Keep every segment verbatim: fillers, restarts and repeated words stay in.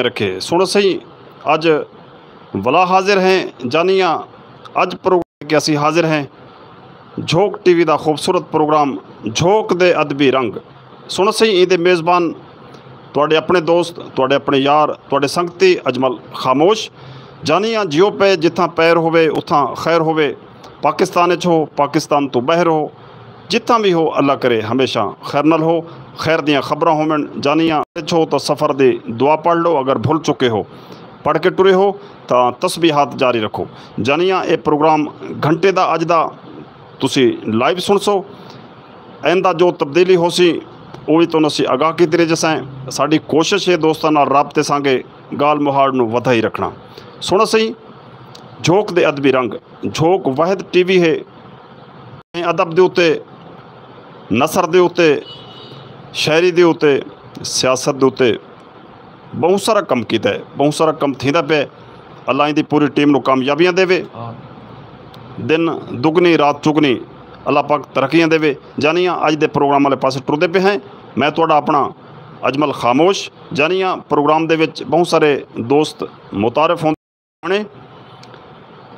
رکھے۔ سنڑ سئیں، اج ولا حاضر ہیں، جانیاں اج پروگرام کے اسی حاضر ہیں۔ جھوک ٹی وی دا خوبصورت پروگرام جھوک دے ادبی رنگ۔ سنڑ سئیں، ایں دے میزبان تہاݙے اپݨے دوست، تہاݙے اپݨے یار، تہاݙے سنگتی اجمل خاموش۔ جانیاں جیو پئے، جتھاں پیر ہووے اتھاں خیر ہووے۔ پاکستان اچ ہو، پاکستان توں ٻاہر ہو، جتھاں وی ہو، اللہ کرے ہمیشہ خیر نال ہو، خیر دیاں خبراں ہوون۔ جانیاں اچ ہو تاں سفر دی دعا پڑھ لو، اگر بھل چکے ہو، پڑھ کے ٹرے ہو تاں تسبیحات جاری رکھو۔ جانیاں اے پروگرام گھنٹے دا اڄ دا تسی لائیو سݨسو۔ آئندہ جو تبدیلی ہوسی، او وی تہاݙے اسی آگاہ کیتی رہ جسیں۔ ساݙی کوشش ہے دوستاں نال رابطے سانگے ڳالھ مہاڑ نوں ودھائی رکھݨا۔ سنڑ سئیں، جھوک دے ادبی رنگ، جھوک واحد ٹی وی ہے۔ ادب دے اتے، نثر دے اتے، شاعری دے اتے، سیاست دے اتے ٻہوں سارا کم کیتا ہے، ٻہوں سارا کم تھیندا پئے۔ اللہ ایندی پوری ٹیم نوں کامیابیاں ݙیوے۔ دن دگنی رات چگنی اللہ پاک ترقیاں ݙیوے۔ جانیاں اڄ دے پروگرام والے پاسے ٹردے پئے ہیں۔ میں تہاݙا اپݨا اجمل خاموش۔ جانیاں پروگرام دے وچ ٻہوں سارے دوست متعارف ہوندے۔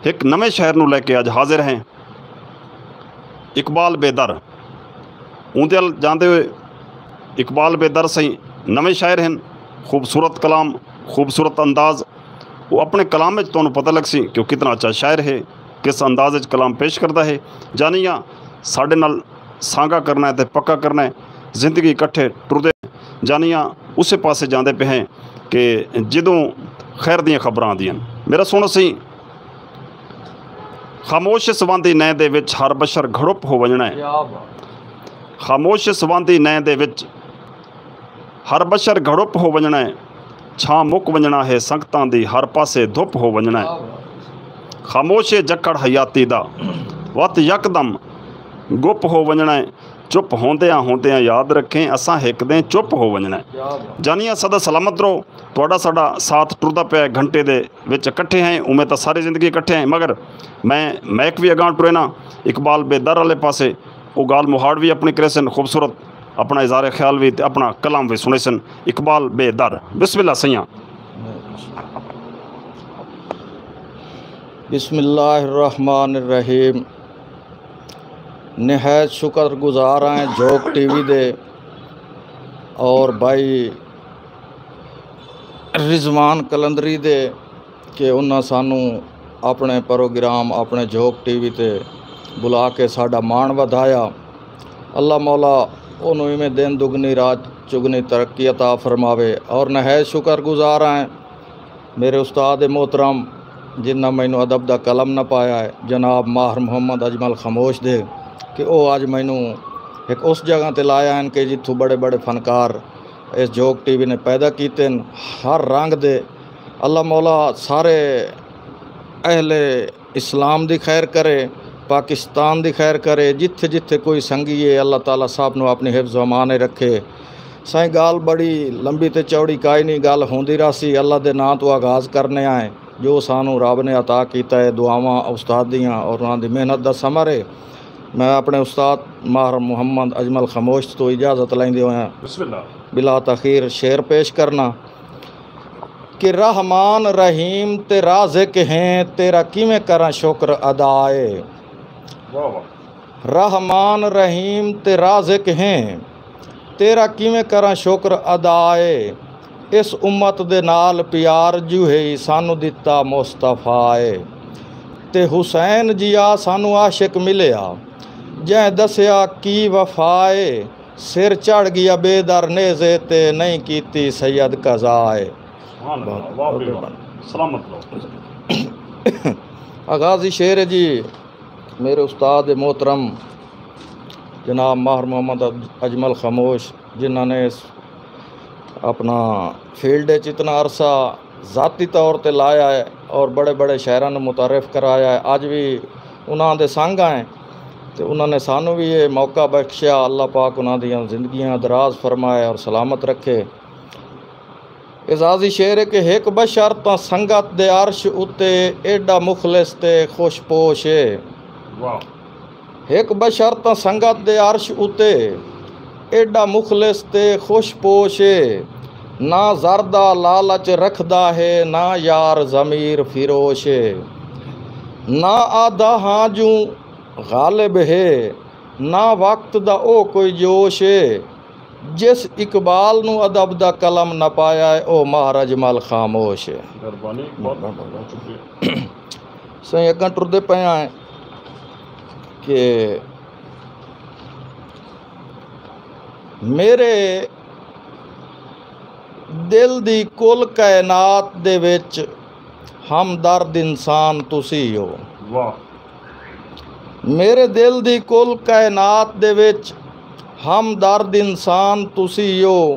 ہک نویں شاعر نوں لے کے اڄ حاضر ہیں، اقبال بے در۔ اوندے ال جاندے ہوئے، اقبال بے در سئیں نویں شاعر ہن، خوبصورت کلام، خوبصورت انداز۔ او اپݨے کلام وچ تہاݙوں پتہ لڳسی کہ او کتنا اچھا شاعر ہے، کس انداز وچ کلام پیش کردا ہے۔ جانیاں ساݙے نال سانگا کرنا ہے تے پکا کرنا ہے، زندگی اکٹھے ٹردے۔ جانیاں اسے پاسے جاندے پئے ہیں کہ جدوں خیر دیاں خبراں آندیاں۔ میرا سنڑ سئیں، خاموش اس واندی نئیں دے وچ ہر بشر گھڑپ ہو ونڄݨا ہے۔ خاموش اس واندی نئیں دے وچ ہر بشر گھڑپ ہو ونڄݨا ہے۔ چھاں مک ونڄݨا ہے سنگتاں دی، ہر پاسے دھپ ہو ونڄݨا ہے۔ خاموش ہے جکڑ حیاتی دا، وت یکدم گپ ہو ونڄݨا ہے۔ چپ ہوندیاں ہوندیاں یاد رکھیں، اساں ہک دیں چپ ہو ونڄݨا ہے۔ جانیاں سدا سلامت رہو۔ تہاݙا ساݙا ساتھ ٹردا پیا ہے، گھنٹے دے وچ اکٹھے ہیں، اوویں تاں ساری زندگی اکٹھے ہیں، مگر میں مائیک وی اڳاں ٹرینا اقبال بے در والے پاسے، او ڳالھ مہاڑ وی اپݨی کریسن، خوبصورت اپݨا اظہار خیال وی تے اپݨا کلام وی سݨیسن۔ اقبال بے در، بسم اللہ سئیاں۔ بسم اللہ الرحمن الرحیم۔ نہایت شکر گزار ہیں جھوک ٹی وی دے اور بھائی رضوان قلندری دے کہ انہاں سانوں اپݨے پروگرام، اپݨے جھوک ٹی وی تے بلا کے ساݙا ماݨ ودھایا۔ اللہ مولا انہوں ایویں دن دگنی رات چگنی ترقی عطا فرماوے۔ اور نہایت شکر گزار ہیں میرے استاد محترم جنہاں مینوں ادب دا قلم نپایا ہے، جناب ماہر محمد اجمل خاموش دے، کہ او اڄ مینوں ہک اس جگہ تے لایا ہن کہ جتھوں بڑے بڑے فنکار اس جھوک ٹی وی نے پیدا کیتے ہن، ہر رنگ دے۔ اللہ مولا سارے اہل اسلام دی خیر کرے، پاکستان دی خیر کرے، جتھے جتھے کوئی سنگی ہے اللہ تعالیٰ سب نوں اپݨی حفظ و امان رکھے۔ سائیں ڳالھ بڑی لمبی تے چوڑی کائنی، ڳالھ ہوندی رہسی۔ اللہ دے ناں توں آغاز کرنے آئے جو سانوں رب نے عطا کیتا ہے، دعاواں استاد دیاں اور انہاں دی محنت دا ثمر ہے۔ میں اپݨے استاد ماہر محمد اجمل خاموش توں اجازت لیندے ہوئے بلا تاخیر شعر پیش کرنا کہ رحمان رحیم تے رازق ہیں، تیرا کیویں کراں شکر ادا اے۔ رحمان رحیم تے رازق ہیں، تیرا کیویں کراں شکر ادا اے۔ اس امت دے نال پیار جو ہے سانوں دتا مصطفیٰ اے۔ تے حسین جیا سانوں عاشق ملیا، جیں دسیا کی وفا اے۔ سر چڑھ گیا بے در نیزے تے، نہیں کیتی سید قضا اے۔ سلامت رہو۔ آغازی شعر ہے جی میرے استاد محترم جناب ماہر محمد اجمل خاموش، جنہاں نے اپنا فیلڈ اچ اتنا عرصہ ذاتی طور تے لایا ہے اور بڑے بڑے شاعراں نوں متعارف کرایا ہے۔ اج وی انہاں دے سنگ آئے تے انہاں نے سانوں وی یہ موقع بخشیا۔ اللہ پاک انہاں دیاں زندگیاں دراز فرمائے اور سلامت رکھے۔ اعزازی شعر ہے کہ ہک بشر تاں سنگت دے عرش اتے ایڈا مخلص تے خوش پوش ہے۔ ہک بشر تاں سنگت دے عرش اتے ایڈا مخلص تے خوش پوش اے۔ نہ زر دا لالچ رکھدا ہے، نہ یار ضمیر فروش ہے۔ نہ آہدا ہاں جوں غالب ہے، نہ وقت دا او کوئی جوش ہے۔ جس اقبال نوں ادب دا قلم نہ پایا ہے، او ماہر اجمل خاموش ہے۔ مہربانی اقبال، بہت شکریہ۔ سائیں، اڳاں ٹردے پئے ہیں کہ میرے دل دی کل کائنات دے وچ ہمدرد انسان تسی ہو۔ واہ۔ میرے دل دی کل کائنات دے وچ ہمدرد انسان تسی ہو۔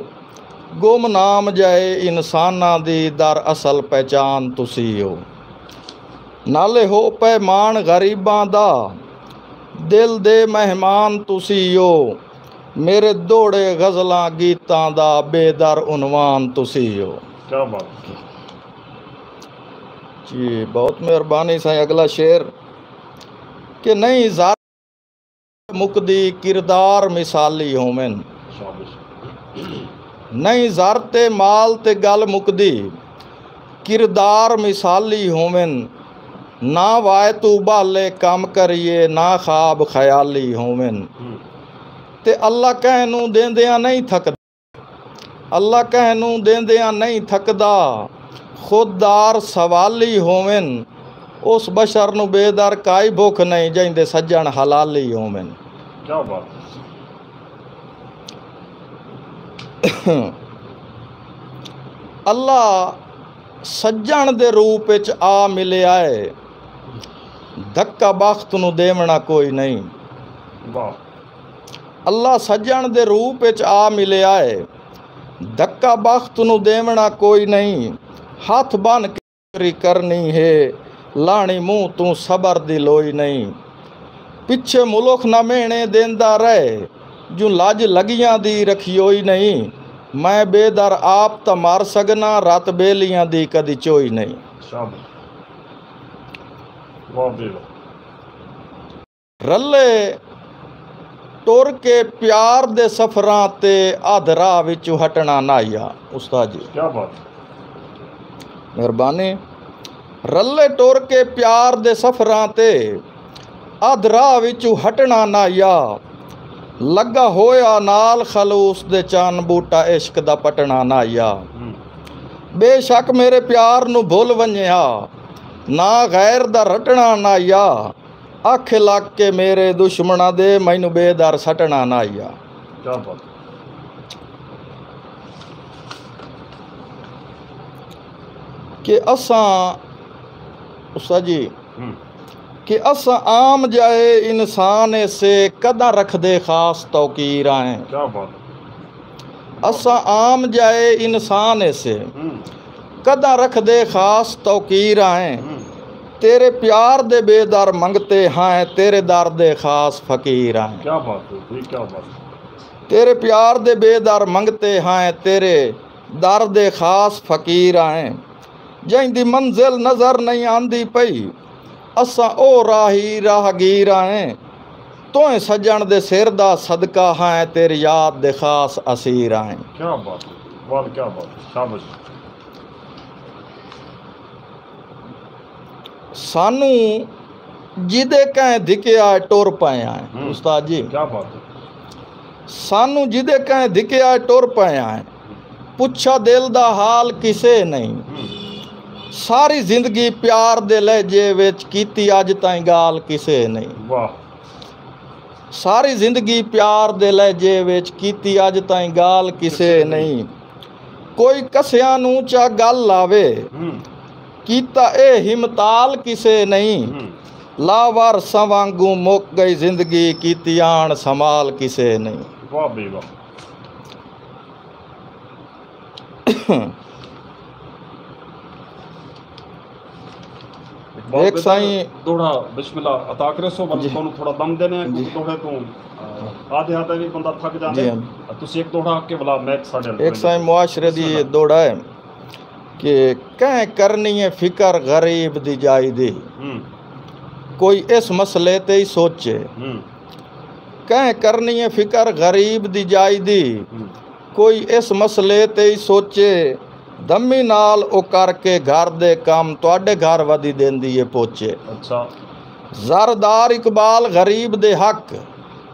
گمنام جائے انساناں دی در اصل پہچان تسی ہو۔ نالے ہو پیمان غریباں دا، دل دے مہمان تسی ہو۔ میرے دوڑے غزلاں گیتاں دا بے در عنوان تسی ہو۔ کیا بات ہے۔ جی، بہت مہربانی سائیں۔ اگلا شعر کہ نہیں زر مکدی، کردار مثالی ہوون۔ شابش۔ نہیں زر تے مال تے گل مکدی، کردار مثالی ہوون۔ نہ وائے تو بالے کم کریے، نہ خواب خیالی ہوون۔ ہوں۔ تے اللہ کہیں نوں دیندیاں نہیں تھکدا۔ اللہ کہیں نوں دیندیاں نہیں تھکدا، خود دار سوالی ہوون۔ اس بشر نوں بے در کائی بھکھ نہیں، جئیں دے سڄݨ حلالی ہوون۔ کیا بات ہے۔ اللہ سڄݨ دے روپ وچ آ ملیا ہے، دھکا بخت نوں ݙیوݨا کوئی نہیں۔ واہ۔ اللہ سڄݨ دے روپ وچ آ ملیا ہے، دھکا بخت نوں ݙیوݨا کوئی نہیں۔ ہتھ بن کے شکری کرنی ہے، لاہݨی منہ توں صبر دی لوئی نہیں۔ پچھے ملخ نہ مہݨے ݙیندا رہ، جوں لڄ لڳیاں دی رکھیوئی نہیں۔ میں بے در آپ تاں مر سڳناں، رت ٻیلیاں دی کدی چوئی نہیں۔ شاباش۔ واہ بے واہ۔ رلے ٹر کے پیار دے سفراں تے، ادھ راہ وچوں ہٹݨا نہ آیا۔ استاد جی۔ کیا بات ہے۔ مہربانی۔ رلے ٹر کے پیار دے سفراں تے، ادھ راہ وچوں ہٹݨا نہ آیا۔ لڳا ہویا نال خلوص دے چن، ٻوٹا عشق دا پٹݨا نہ آیا۔ ہوں۔ بے شک میرے پیار نوں بھل ونڄیا، نہ غیر دا رٹݨا نہ آیا۔ اکھ لڳ کے میرے دشمناں دے، مینوں بے در سٹݨا نہ آیا۔ کیا بات۔ کہ اساں، استاد جی، ہوں۔ کہ اساں عام جائے انسان سے، کداں رکھدے خاص توقیر آئیں۔ کیا بات۔ اساں عام جائے انسان سے، ہوں۔ کداں رکھدے خاص توقیر آئیں۔ ہوں۔ تیرے پیار دے بے در منگتے ہیں، تیرے در دے خاص فقیر آئیں۔ کیا بات ہے جی، کیا بات ہے۔ تیرے پیار دے بے در منگتے ہیں، تیرے در دے خاص فقیر آئیں۔ جئیں دی منزل نظر نہیں آندی پئی، اساں او راہی راہگیر آئیں۔ توئیں سڄݨ دے سر دا صدقہ ہائیں، تیری یاد دے خاص اسیر آئیں۔ کیا بات ہے، واہ، کیا بات ہے، شاباش۔ سانوں جیندے کہیں دھکیا ٹر پئے آئیں۔ ہوں۔ استاد جی۔ کیا بات ہے۔ سانوں جیندے کہیں دھکیا ٹر پئے آئیں۔ پچھا دل دا حال کسے نہیں۔ ہوں۔ ساری زندگی پیار دے لہجے وچ کیتی، اڄ تائیں ڳالھ کسے نہیں۔ واہ۔ ساری زندگی پیار دے لہجے وچ کیتی، اڄ تائیں ڳالھ کسے کسے نہیں۔ نہیں۔ کوئی کسیاں نوں چا ڳل لاوے، ہوں۔ کیتا اے ہمتال کسے نہیں۔ ہوں۔ لاوارثاں وانگوں مک ڳئی زندگی، کیتی آن سنبھال کسے نہیں۔ واہ بھئی واہ۔ اقبال ہک بھئی سائیں۔ دوہڑا بسم اللہ عطا کرے سو، ورنہ جی۔ تانوں تھوڑا دم دینے ہیں، جی۔ کیونکہ دوہڑے توں، آ، آدھے آدھے بھی بندہ تھک جاندے۔ جی ہاں۔ تسی ایک دوہڑا کے ولا میک ساڈے ہک سائیں معاشرے بسم دی اللہ۔ دوہڑا ہے کہ کہیں کرنی ہے فکر غریب دی جائی دی۔ ہوں۔ کوئی اس مسئلے تے ہی سوچے۔ ہوں۔ کہیں کرنی ہے فکر غریب دی جائی دی۔ ہوں۔ کوئی اس مسئلے تے ای سوچے، دمی نال او کر کے گھر دے کم تہاڈے گھر ودی ڈیندی اے پوچے۔ اچھا۔ زردار اقبال غریب دے حق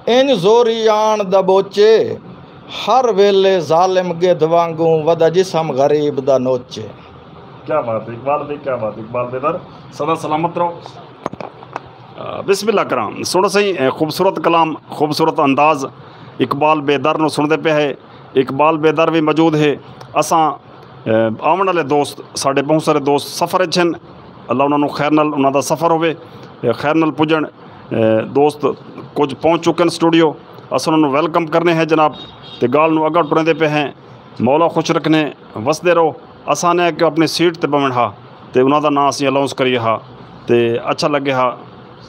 انج زوری آن دبوچے، ہر ویلے ظالم گدھ وانگوں ودا جسم غریب دا نوچے۔ کیا بات ہے اقبال بھائی، کیا بات ہے اقبال بھائی، در سدا سلامت رہو۔ بسم اللہ کرام سنو سائیں، خوبصورت کلام، خوبصورت انداز اقبال بیدر نو سنتے پے ہے۔ اقبال بیدر بھی موجود ہے۔ اساں آون والے دوست، ساڈے بہت سارے دوست سفر اچ ہیں، اللہ انہاں نو خیر نال انہاں دا سفر ہوے، خیر نال پجن۔ دوست کچھ پہنچ چکے ہیں سٹوڈیو، اساں انہاں نو ویلکم کرنے ہیں جناب، تے گال نو اگا ٹریندے پے ہیں۔ مولا خوش رکھنے، وسدے رہو۔ اساں نے کہ اپنی سیٹ تے بوݨ ہا تے انہاں دا ناں اسی اناؤنس کریے ہا تے اچھا لگے ہا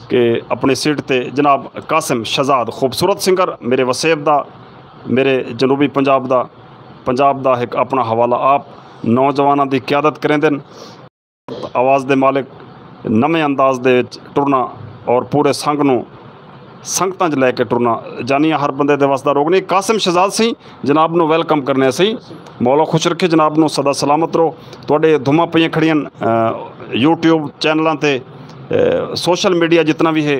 کہ اپنی سیٹ تے جناب قاسم شہزاد، خوبصورت سنگر، میرے وسیب دا، میرے جنوبی پنجاب دا، پنجاب دا ایک اپنا حوالہ آپ نوجواناں دی قیادت کریندن۔ آواز دے مالک نویں انداز دے وچ ٹرنا اور پورے سنگ نو سنگتاں چ لے کے ٹرنا جانیاں ہر بندے دے وس دا روگ نہیں۔ قاسم شہزاد سی جناب نو ویلکم کرنے سی۔ مولا خوش رکھے جناب نو، سدا سلامت رہو۔ تواڈے دھماں پئیاں کھڑیاں یوٹیوب چینلاں تے، سوشل میڈیا جتنا بھی ہے،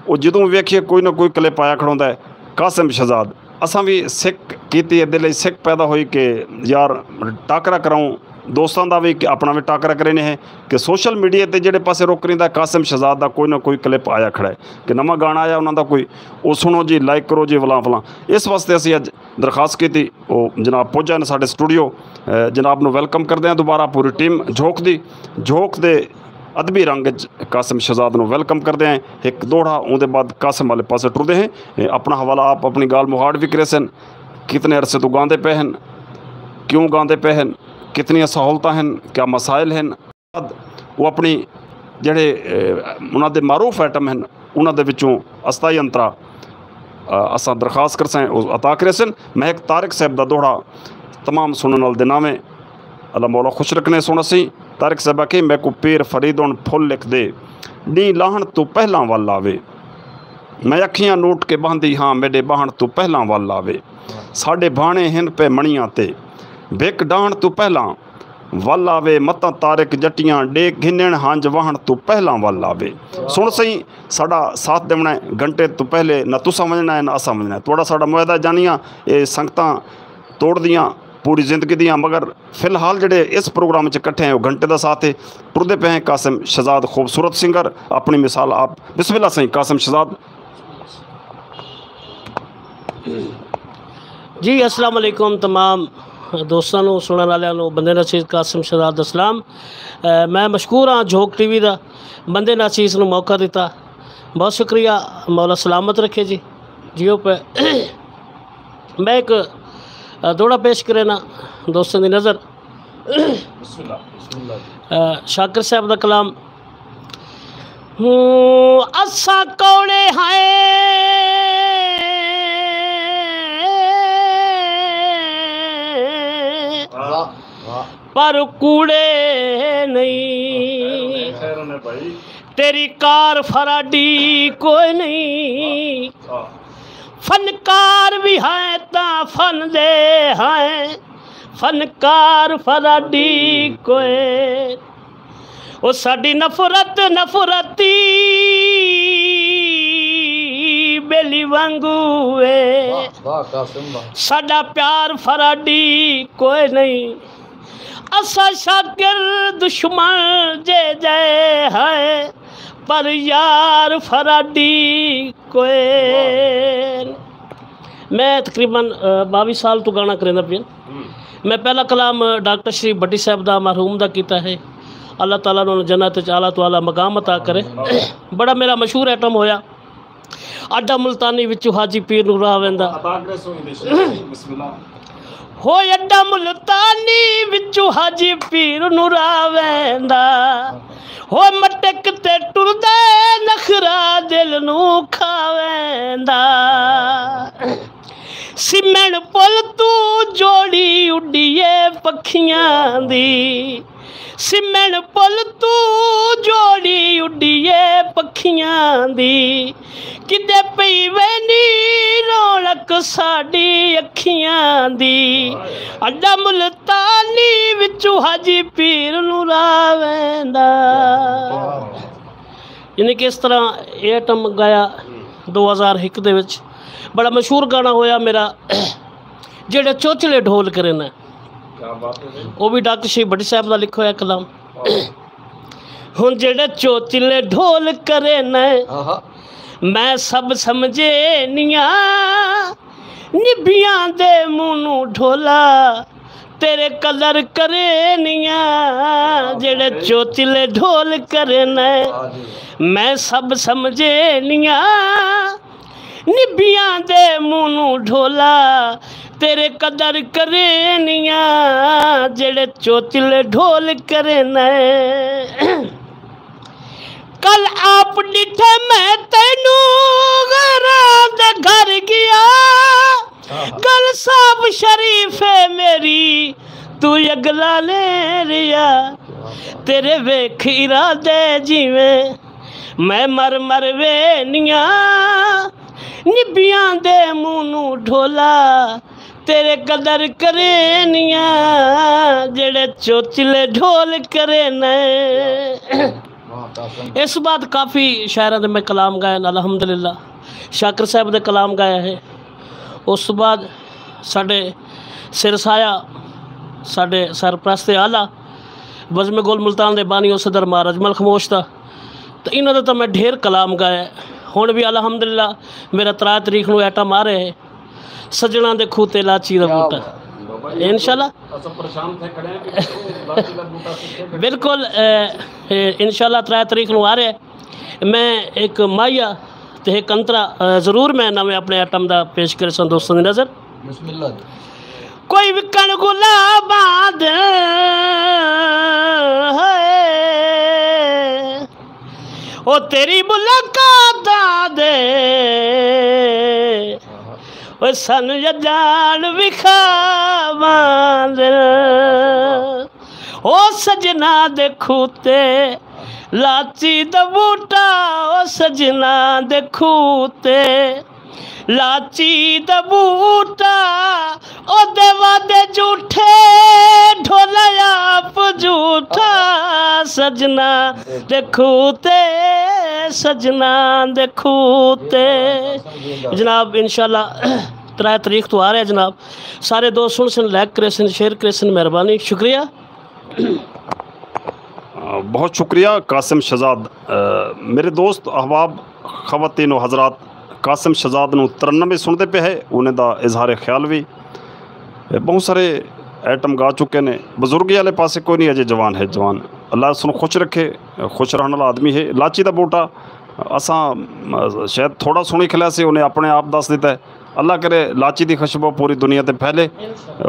وہ جدوں ویکھیے کوئی نہ کوئی کلپ آیا کھڑوندا ہے۔ قاسم شہزاد، اساں بھی سکھ کیتی ہے، دل وچ سکھ پیدا ہوئی کہ یار ٹاکرا کراؤں، دوستاں دا بھی کہ اپنا بھی ٹاکرا کرینے ہیں کہ سوشل میڈیا تے جڑے پاسے رک رہیندا ہے، قاسم شہزاد دا کوئی نہ کوئی کلپ آیا کھڑا ہے کہ نواں گانا آیا انہاں دا کوئی، او سنو جی، لائک کرو جی، فلاں فلاں۔ اس واسطے اسی اج درخواست کیتی، او جناب پہنچ جائے ساڈے سٹوڈیو۔ جناب نو ویلکم کردے ہیں دوبارہ، پوری ٹیم جھوک دی، جھوک دے ادبی رنگ وچ قاسم شہزاد نو ویلکم کردے ہیں۔ ایک دوہڑا اون دے بعد قاسم والے پاسے ٹردے ہیں۔ اپنا حوالہ آپ اپنی گال مہاڑ بھی کرے سن، کتنے عرصے تو گاندے پے ہیں، کیوں گاندے پے ہیں، کتنی سہولتاں ہیں، کیا مسائل ہیں۔ وہ اپنی جڑے انہاں دے معروف آئٹم ہیں، انہاں دے وچوں استائی انترا اساں درخواست کرسیں، عطا کرے سن۔ میں ایک طارق صاحب دا دوہڑا تمام سنن وال دناویں، اللہ مولا خوش رکھنے سن۔ اسی طارق صاحب آکھے، میکوں پیر فریدون پھل لکھ دے، ڈی لاہن تو پہلاں ول آوے۔ میں اکھیاں نوٹ کے باہندی ہاں، میڈے باہن تو پہلاں ول آوے۔ ساڈے بھانے ہن پے منیاں تے، بھک ڈاہن تو پہلاں ول آوے، متاں طارق جٹیاں ڈے گھنن ہنج واہن تو پہلاں ول آوے۔ سن سئیں، ساڈا ساتھ دیونا ہے، گھنٹے تو پہلے نہ تساں ونجنا ہے نہ اساں ونجنا ہے۔ تہاڈا ساڈا معاہدہ جانیاں، اے سنگتاں توڑ دیاں پوری زندگی دیاں، مگر فی الحال جڑے اس پروگرام وچ اکٹھے ہیں، او گھنٹے دا ساتھ ہے۔ ٹردے پے ہیں قاسم شہزاد، خوبصورت سنگر، اپنی مثال آپ۔ بسم اللہ سئیں قاسم شہزاد۔ جی السلام علیکم تمام دوستاں نو، سنڑن آلیاں نو، بندے ناچیز قاسم شہزاد دا سلام۔ میں مشکور ہاں جھوک ٹی وی دا بندے ناچیز نو موقع دتا، بہت شکریہ، مولا سلامت رکھے جی۔ جیو پہ میں ایک دوڑا پیش کرے نا دوستوں دی نظر۔ شاکر صاحب دا کلام۔ ہوں اساں کوڑے ہیں پر کوڑے نہیں، تیری کار فراڈی کوئی نہیں۔ فنکار بھی ہیں تاں فن دے ہیں، فنکار فراڈی کوئی۔ او ساڈی نفرت نفرتی بیلی وانگو اے، ساڈا پیار فراڈی کوئی نہیں۔ اساں شاکر دشمن جے جے ہیں پر یار فراڈی کوئی۔ میں تقریبا باوی سال تو گانا کریندا پیا۔ میں پہلا کلام ڈاکٹر شریف بھٹی صاحب دا، مرحوم دا کیتا ہے۔ اللہ تعالی انہاں نوں جنت وچ اعلی تو اعلی مقام عطا کرے۔ بڑا میرا مشہور آئٹم ہویا، اڈا ملتانی وچوں حاجی پیر نوں راہ ویندا۔ ہو اڈا ملتانی وچوں حاجی پیر نوں راہ ویندا، ہو مٹک تے ٹردا نخرا دل نوں کھا ویندا۔ سمن پل توں جوڑی اڈیے پکھیاں دی، سمن پل توں جوڑی اڈیے پکھیاں دی، کدے پئی ویندی رونق ساڈی اکھیاں دی۔ اڈا ملتانی وچوں حاجی پیر نوں راہ ویندا۔ یعنی کہ اس طرح ایٹم گایا دو ہزار ہک دے وچ، بڑا مشہور گانا ہویا میرا، جیڑھے چوچلے ڈھول کرے نے۔ کیا بات ہے بھائی۔ وہ بھی ڈاکٹر شریف بھٹی صاحب دا لکھا ہویا کلام۔ ہن جیڑھے چوچلے ڈھول کرے نے، آہا۔ میں سب سمجھے نیاں، نبیاں دے منہ نوں ڈھولا، تیرے قدر کرے نیاں، جیڑھے چوچلے ڈھول کرے نے۔ واہ جی۔ میں سب سمجھے نیاں، نبیاں دے منہ نوں ڈھولا، تیرے قدر کرے نیاں، جیڑھے چوچلے ڈھول کرے نے۔ کل آپ ݙٹھے میں تینوں غیراں دے گھر ڳیا، گل صاحب شریف ہے میری، توں اڳلا لے رہیا۔ تیرے ویکھ ارادے جیویں میں مر مر وینیاں، نبیاں دے منہ نوں ڈھولا، تیرے قدر کرینیاں، جیڑھے چوچلے ڈھول کرینے۔ واہ، قاسم۔ اس بعد کافی شاعراں دے میں کلام گائے نے، الحمدللہ۔ شاکر صاحب دے کلام گایا ہے۔ اس بعد ساڈے سر سایہ، ساڈے سرپرست اعلیٰ بزم گل ملتان دے بانی و صدر مہاراج ملک خموش دا، تو انہاں دا تو میں ڈھیر کلام گایا ہے۔ ہن بھی الحمدللہ میرا ترائے تاریخ نوں ایٹم آ رہے ہے۔ سجݨاں دے کھوہ تے لاچی دا کیا بوٹا۔ بات ہے۔ بابا جی، انشاءاللہ۔ اساں پریشان تھے کھڑے ہیں کہ کیوں لاچی دا بوٹا کتھے کھڑے؟ بالکل، اے، اے، انشاءاللہ ترائے تاریخ نوں آ رہے۔ میں ایک ماہیا تے ایک انترا، اے، ضرور میں نویں اپنے ایٹم دا پیش کرساں دوستاں دی نظر۔ بسم اللہ جی۔ کوئی وکݨ گلاباں دے ہوئے، او تیری ملاقاتاں دے، او سن یجان وکھاواں دے۔ او سجنا دے کھوہ تے لاچی دا بوٹا، او سجنا دے کھوہ تے لاچی دا بوٹا، او دے وعدے جھوٹے، ڈھولا آپ جھوٹا، سجنا دے کھوہ تے، سجنا دے کھوہ تے۔ جناب، انشاءاللہ ترائے تاریخ توں آ رہے جناب، سارے دوست سݨسن، لائک کریسن، شیئر کریسن، مہربانی، شکریہ۔ بہت شکریہ قاسم شہزاد۔ میرے دوست احباب، خواتین و حضرات، قاسم شہزاد نوں ترنم وی سݨدے پئے ہے، انہیں دا اظہار خیال وی۔ بہت سارے ایٹم گا چکے نے، بزرگی والے پاسے کوئی نہیں، اجے جوان ہے، جوان۔ اللہ اس نوں خوش رکھے، خوش رہݨ والا آدمی ہے۔ لاچی دا بوٹا اساں شاید تھوڑا سݨی کھلیا سی، انہیں اپنے آپ دس دیتا ہے۔ اللہ کرے لاچی دی خوشبو پوری دنیا تے پھیلے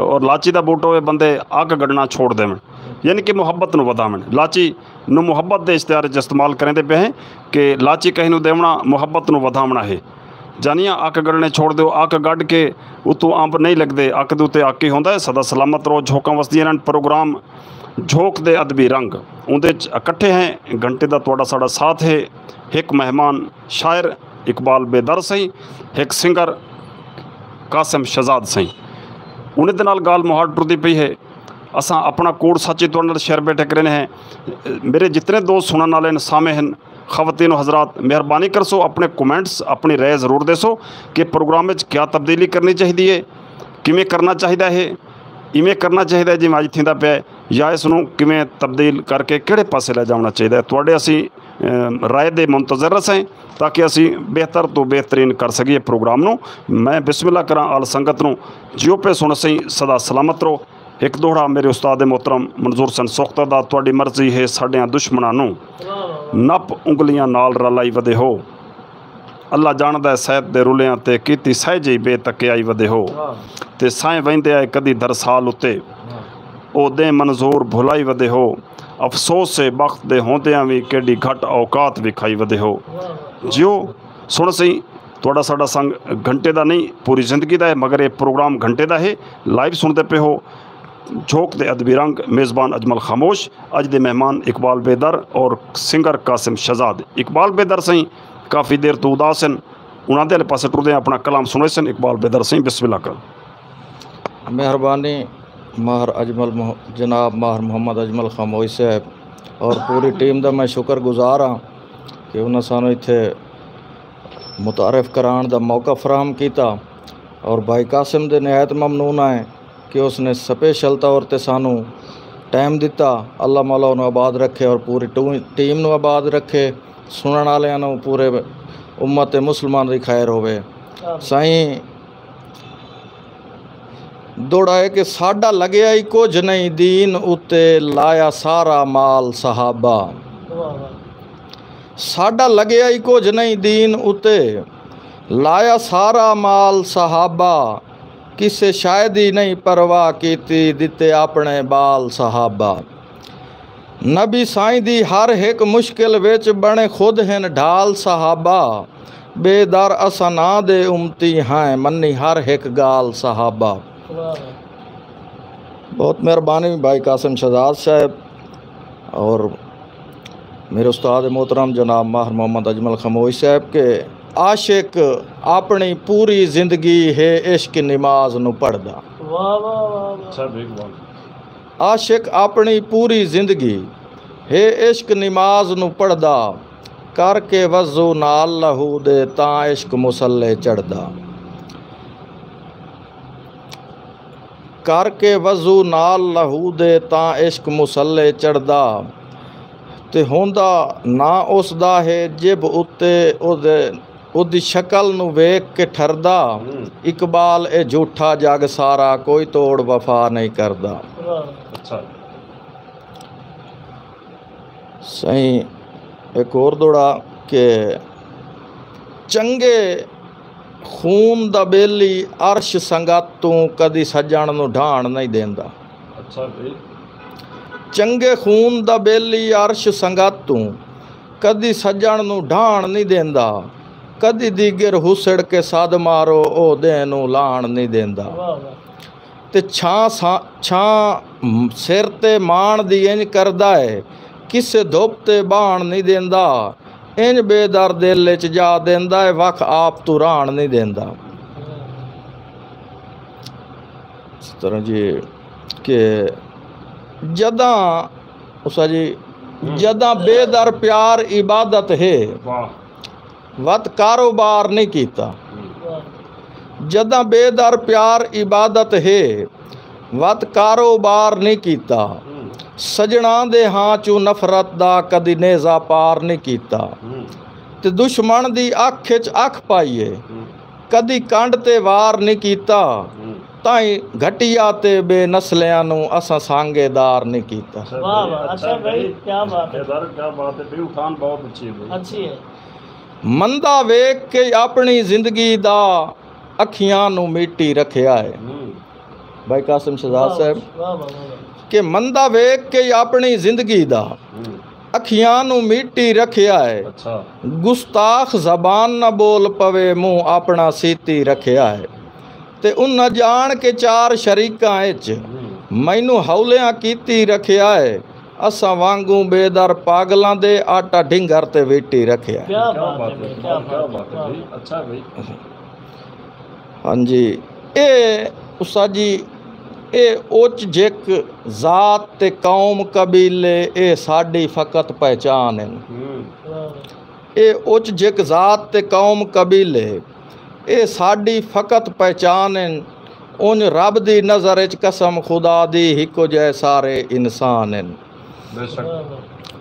اور لاچی دا بوٹو اے بندے اگ گݙݨا چھوڑ ݙیون، یعنی کہ محبت نوں ودھاون۔ لاچی نوں محبت دے اشتہار وچ استعمال کریندے پئے ہیں کہ لاچی کہیں نوں ݙیوݨا محبت نوں ودھاوݨا ہے۔ جانیاں اگ گݙݨے چھوڑ ݙیو، اگ گݙ کے اتوں امب نہیں لڳدے، اگ دے اتے اگ ہی ہوندا ہے۔ سدا سلامت رہو، جھوکاں وسدیاں رہن۔ پروگرام جھوک دے ادبی رنگ، اوندے اچ اکٹھے ہیں، گھنٹے دا تہاݙا ساݙا ساتھ ہے۔ ہک مہمان شاعر اقبال بیدر سئیں، ہک سنگر قاسم شہزاد سئیں۔ انہیں دے نال ڳالھ مہاڑ ٹردی پئی ہے۔ اساں اپݨا کوڑ سچ ہی تہاݙے نال شیئر بیٹھے کریندے ہیں۔ میرے جتنے دوست سݨݨ والے ہن، سامع ہن، خواتین و حضرات، مہربانی کرسو، اپݨے کمنٹس، اپݨی رائے ضرور ݙیسو کہ پروگرام وچ کیا تبدیلی کرݨی چاہیدی ہے، کیویں کرݨا چاہیدا ہے، ایویں کرݨا چاہیدا ہے جیویں اڄ تھیندا پیا ہے، یا اس نوں کیویں تبدیل کر کے کیڑھے پاسے لے جاوݨا چاہیدا ہے۔ تہاݙے اسی، اے، رائے دے منتظر رہسیں تاکہ اسی بہتر توں بہترین کر سڳیے پروگرام نوں۔ میں بسم اللہ کراں آل سنگت نوں، جیو پئے سݨسیں، سدا سلامت رہو۔ ہک دوہڑا میرے استاد محترم منظور حسین سوختہ دا، تہاݙی مرضی ہے ساݙیاں دشمناں نوں نپ انگلیاں نال رلائی ودے ہو۔ اللہ ڄاݨدا ہے سید دے رلیاں تے کیتی سہجے ہی بے تکیائی ودے ہو۔ تے سائیں ویندے آئے کدی درسال اتے او دیں منظور بھلائی ودے ہو۔ افسوس ہے بخت دے ہوندیاں وی کیݙی گھٹ اوقات وکھائی ودے ہو۔ جیو سݨسیں، تہاݙا ساݙا سنگ گھنٹے دا نہیں، پوری زندگی دا ہے، مگر اے پروگرام گھنٹے دا ہے۔ لائیو سݨدے پئے ہو، جھوک دے ادبی رنگ، میزبان اجمل خاموش۔ اڄ دے مہمان اقبال بیدر اور سنگر قاسم شہزاد۔ اقبال بیدر سئیں کافی دیر توں اداس ہن، انہاں دے آلے پاسے ٹردے ہیں، اپݨا کلام سݨیسن۔ اقبال بیدر سئیں، بسم اللہ کر۔ مہربانی ماہر اجمل مح-، جناب ماہر محمد اجمل خاموش صاحب اور پوری ٹیم دا میں شکر گزار ہاں کہ انہاں سانوں اتھے متعارف کراوݨ دا موقع فراہم کیتا، اور بھائی قاسم دے نہایت ممنون ہیں کہ اس نے سپیشل طور تے سانوں ٹائم دتا۔ اللہ مولا انہوں آباد رکھے اور پوری ٹو-، ٹیم نوں آباد رکھے، سنݨ آلیاں نوں، پورے امت مسلمان دی خیر ہووے۔ سائیں، دوڑا ہے کہ ساڈا لڳیا ہی کجھ نہیں دین اتے، لایا سارا مال صحابہ۔ ساڈا لڳیا ہی کجھ نہیں دین اتے، لایا سارا مال صحابہ۔ کسے شے دی نہیں پرواہ کیتی، ݙتے اپݨے ٻال صحابہ۔ نبی سائیں دی ہر ہک مشکل وچ بݨے خود ہن ڈھال صحابہ۔ بے در اساں نہ دے امتی ہیں، منی ہر ہک ڳالھ صحابہ۔ بہت مہربانی بھائی قاسم شہزاد صاحب اور میرے استاد محترم جناب ماہر محمد اجمل خموش صاحب کہ عاشق اپݨی پوری زندگی ہے عشق نماز نوں پڑھدا۔ واہ، واہ، واہ، واہ۔ صاحب اقبال۔ عاشق اپݨی پوری زندگی ہے عشق نماز نوں پڑھدا، کر کے وضو نال لہو دے تاں عشق مصلے چڑھدا۔ کر کے وضو نال لہو دے تاں عشق مصلے چڑھدا۔ تے ہوندا نہ اس دا ہے جب اتے اودے، اودی شکل نوں ویکھ کے ٹھردا۔ ہوں۔ اقبال اے جھوٹا جگ سارا، کوئی توڑ وفا نہیں کردا۔ واہ۔ اچھا۔ سائیں، ہک ہور دوڑا کہ چنڳے خون دا ٻیلی عرش سنگت توں کدی سڄݨ نوں ڈھاݨ نہیں ݙیندا۔ اچھا بھئی۔ چنڳے خون دا ٻیلی عرش سنگت توں کدی سڄݨ نوں ڈھاݨ نہیں ݙیندا۔ کدی دیگر ہسڑ کے سد مارو، او دے نوں لاݨ نہیں ݙیندا۔ واہ، واہ۔ تے چھاں سا-، چھاں سر تے ماݨ دی انج کردا ہے، کسے دھپ تے ٻاہݨ نہیں ݙیندا۔ انج بے در دل اچ جا ݙیندا ہے، وکھ آپ توں راہݨ نہیں ݙیندا۔ اس طرح جی کہ جداں، اسا جی، ہوں۔ جداں بے در پیار عبادت ہے، واہ۔ وت کاروبار نہیں کیتا۔ ہوں۔ جداں بے در پیار عبادت ہے، وت کاروبار نہیں کیتا۔ ہوں۔ سڄݨاں دے ہاں چوں نفرت دا کدی نیزہ پار نہیں کیتا۔ ہوں۔ تے دشمن دی اکھ اچ اکھ پائی ہے۔ ہوں۔ کدی کنڈ تے وار نہیں کیتا۔ ہوں۔ تائیں گھٹیا تے بے نسلیاں نوں اساں سانگے دار نہیں کیتا۔ اچھا واہ، بھائی، واہ، اچھا اچھا بھائی، بھائی۔ کیا بات ہے۔ اے دار کیا بات ہے، بھائی، اٹھان بہت اچھی ہے بھائی۔ اچھی ہے۔ مندا ویکھ کے اپݨی زندگی دا اکھیاں نوں میٹی رکھیا ہے۔ ہوں۔ بھائی قاسم شہزاد واہ، صاحب واہ، واہ، واہ، واہ۔ کہ مندا ویکھ کے اپݨی زندگی دا ہوں۔ اکھیاں نوں میٹی رکھیا ہے۔ اچھا۔ گستاخ زبان نہ ٻول پوے، منہ اپݨا سیتی رکھیا ہے۔ تے انہاں ڄاݨ کے چار شریکاں اچ ہوں۔ مینوں ہولیاں کیتی رکھیا ہے۔ اساں وانگوں بے در پاگلاں دے آٹا ڈھنگر تے ویٹی رکھیا ہے۔ کیا کیا بات بات ہے ہے، بھائی، کیا کیا بات بات ہے ہے، بھائی۔ واہ۔ اچھا بھائی۔ ہاں جی، اے اساں جی، اے اچ جک ذات تے قوم قبیلے، اے ساݙی فقط پہچان ہن۔ ہوں۔ واہ۔ اے اچ جک ذات تے قوم قبیلے، اے ساݙی فقط پہچان ہن۔ انج رب دی نظر اچ قسم خدا دی ہکو جئے سارے انسان ہن۔ بے شک۔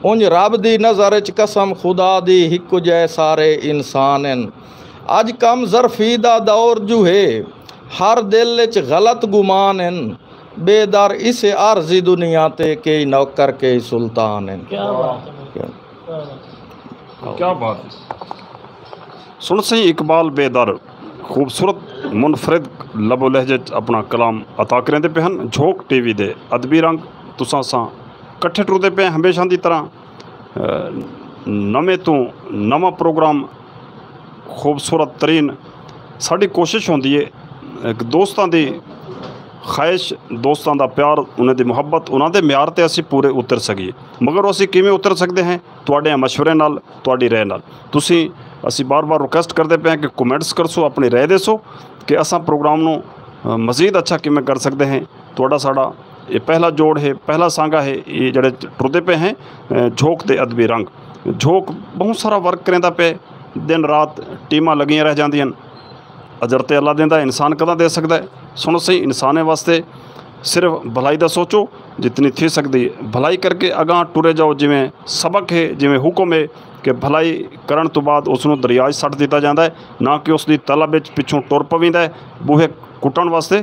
انج رب دی نظر اچ قسم خدا دی ہکو جئے سارے انسان ہن۔ اڄ کم ظرفی دا دور جو ہے، ہر دل اچ غلط گمان ہن۔ بے در اسے عارضی دنیا تے کئی نوکر کئی سلطان ہن۔ کیا بات ہے۔ کیا بات ہے۔ سݨ سئیں اقبال بے در خوبصورت منفرد لب و لہجے اچ اپݨا کلام عطا کریندے پئے ہن۔ جھوک ٹی وی دے ادبی رنگ، تساں ساں کٹھے ٹردے پئے ہیں ہمیشہ دی طرح۔ آ، نویں توں نواں پروگرام خوبصورت ترین ساݙی کوشش ہوندی ہے، ہک دوستاں دی خواہش، دوستاں دا پیار، انہاں دی محبت، انہاں دے معیار تے اسی پورے اتر سکیے۔ مگر اسی کیویں اتر سکدے ہیں؟ تہاڈے مشورے نال، تہاڈی رائے نال۔ تسی، اسی بار بار ریکویسٹ کردے پئے ہیں کہ کمنٹس کرسو، اپنی رائے دیسو کہ اساں پروگرام نو، آ، مزید اچھا کیویں کر سکدے ہیں۔ تہاڈا ساڈا یہ پہلا جوڑ ہے، پہلا سانگا ہے، یہ جڑے ٹردے پئے ہیں، آ، جھوک دے ادبی رنگ۔ جھوک بہت سارا ورک کریندا پئے، دن رات ٹیماں لگیاں رہ جاندیاں۔ اجر تے اللہ دیندا ہے، انسان کداں دے سکدا ہے؟ سنو سہی، انسانے واسطے صرف بھلائی دا سوچو، جتنی تھی سکدی بھلائی کر کے اگاں ٹرے جاؤ۔ جویں سبق ہے، جویں حکم ہے کہ بھلائی کرن تو بعد اس نوں دریا وچ سٹ دتا جاندا ہے، نہ کہ اس دی طلب وچ پچھوں ٹر پویندا ہے بوہے کٹن واسطے،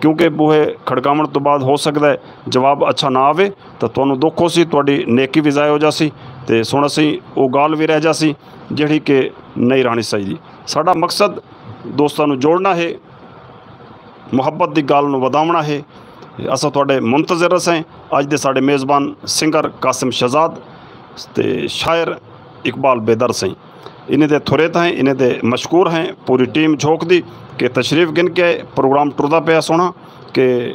کیونکہ بوہے کھڑکاون تو بعد ہو سکدا ہے جواب اچھا نہ آوے، تاں تانوں دکھ ہوسی، تہاڈی نیکی وی ضائع ہو جاسی تے سنو سہی او گالھ وی رہ جاسی جیڑھی کہ نہیں رہنی چاہیدی۔ ساڈا مقصد دوستاں نوں جوڑنا ہے، محبت دی گالھ نوں ودھاوݨا ہے۔ اساں تہاڈے منتظر اسیں۔ اج دے ساڈے میزبان سنگر قاسم شہزاد تے شاعر اقبال بیدر سئیں۔ انہیں دے تھوریت ہیں، انہیں دے مشکور ہیں پوری ٹیم جھوک دی کہ تشریف گھن کے پروگرام ٹردا پیا سوہݨا کہ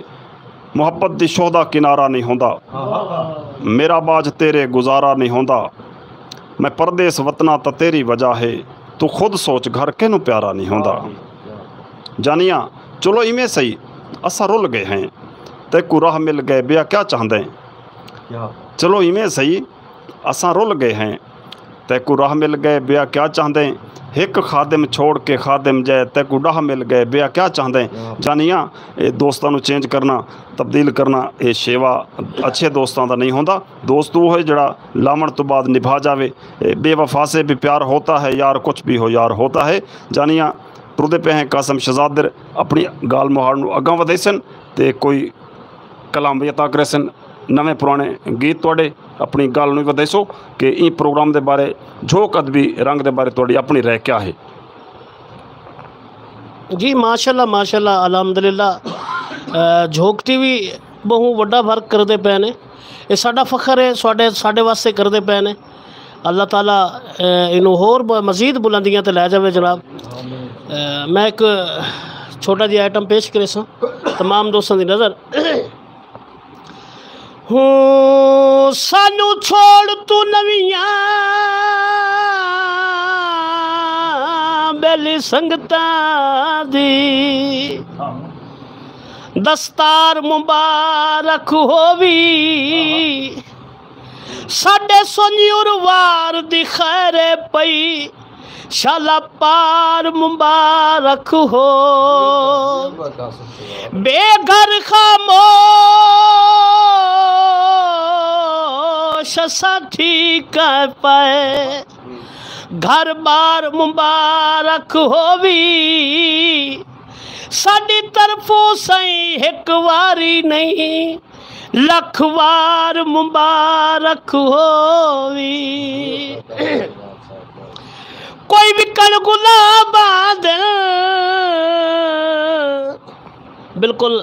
محبت دی شوہدا کنارہ نہیں ہوندا۔ میرا باج تیرے گزارا نہیں ہوندا۔ میں پردیس وطنا تاں تیری وجہ ہے، تو خود سوچ گھر کینوں پیارا نہیں ہوندا۔ جانیاں، چلو ایویں سہی، اساں رل گئے ہیں، تیکوں راہ مل گئے، بیا کیا چاہندیں؟ چلو ایویں سہی، اساں رل گئے ہیں، تیکوں راہ مل گئے، بیا کیا چاہندیں؟ ہک خادم چھوڑ کے خادم جئے، تیکوں ݙاہ مل گئے، بیا کیا چاہندیں؟ جانیاں، اے دوستاں نوں چینج کرنا، تبدیل کرنا، اے شیوا اچھے دوستاں دا نہیں ہوندا۔ دوست وہ ہے جڑا لاوݨ توں بعد نبھا جاوے۔ اے بے وفا سے بھی پیار ہوتا ہے یار، کچھ بھی ہو یار ہوتا ہے۔ جانیاں، ٹردے پئے ہیں قاسم شہزاد در اپݨی گالھ مہاڑ نوں اڳاں ودھیسن تے کوئی کلام وی عطا کریسن، نویں پراݨے گیت تہاڈے، اپݨی گالھ نوں وی ودھیسو کہ ایں پروگرام دے بارے، جھوک ادبی رنگ دے بارے تہاڈی اپݨی رائے کیا ہے؟ جی ماشاءاللہ، ماشاءاللہ، الحمدللہ۔ جھوک ٹی وی بہوں وڈا ورک کردے پئے نے۔ اے ساڈا فخر ہے، ساڈے ساڈے واسطے کردے پئے نے۔ اللہ تعالی اینوں ہور مزید بلندیاں تے لے جاوے جناب۔ میں ایک چھوٹا جی آئٹم پیش کریساں تمام دوستاں دی نظر۔ ہوں سانو چھوڑ تو نویاں بیلی سنگتاں دی دستار مبارک ہووی۔ ساڈے سنجور وار دی خیر پئی شالا پار مبارک ہو۔ بے گھر خاموش اساں ٹھیک پئے گھر بار مبارک ہووی۔ ساڈی طرفوں سئیں ہک واری نہیں لکھ وار مبارک ہووی۔ کوئی وکن گلاباں دے۔ بالکل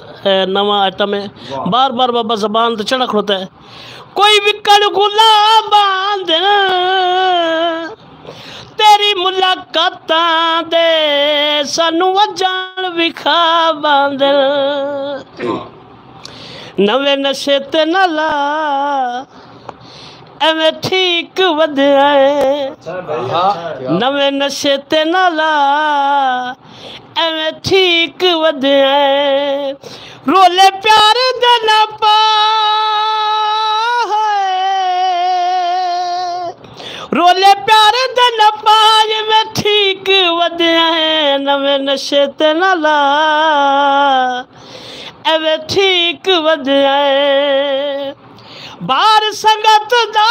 نواں آئٹم ہے۔ بار بار بابا زبان تے چڑھا کھڑوتا ہے۔ کوئی وکن گلاباں دے۔ تیری ملاقاتاں دے سانو وجن وکھا باندل۔ نویں نشے تے نہ لا ایویں ٹھیک ودھیا ہے۔ نویں نشے تے نہ لا ایویں ٹھیک ودھیا ہے۔ رولے پیار دے نہ پا رولے پیار دے نہ پا ایویں ٹھیک ودھیا ہے۔ نویں نشے تے نہ لا ایویں ٹھیک ودھیا ہے۔ بار سنگت دا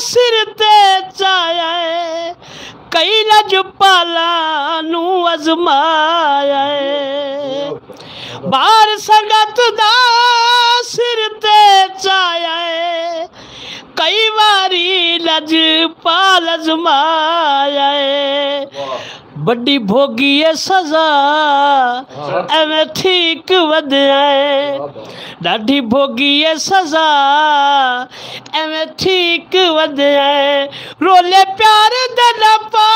سر تے چایا ہے۔ کئی لجپالاں نوں ازمایا ہے۔ بار سنگت دا سر تے چایا ہے۔ کئی واری لجپال ازمایا ہے۔ وڈی بھوگی اے سزا ایویں ٹھیک ودھیا اے۔ ڈاڈھی بھوگی اے سزا ایویں ٹھیک ودھیا اے۔ رولے پیار دے نہ پا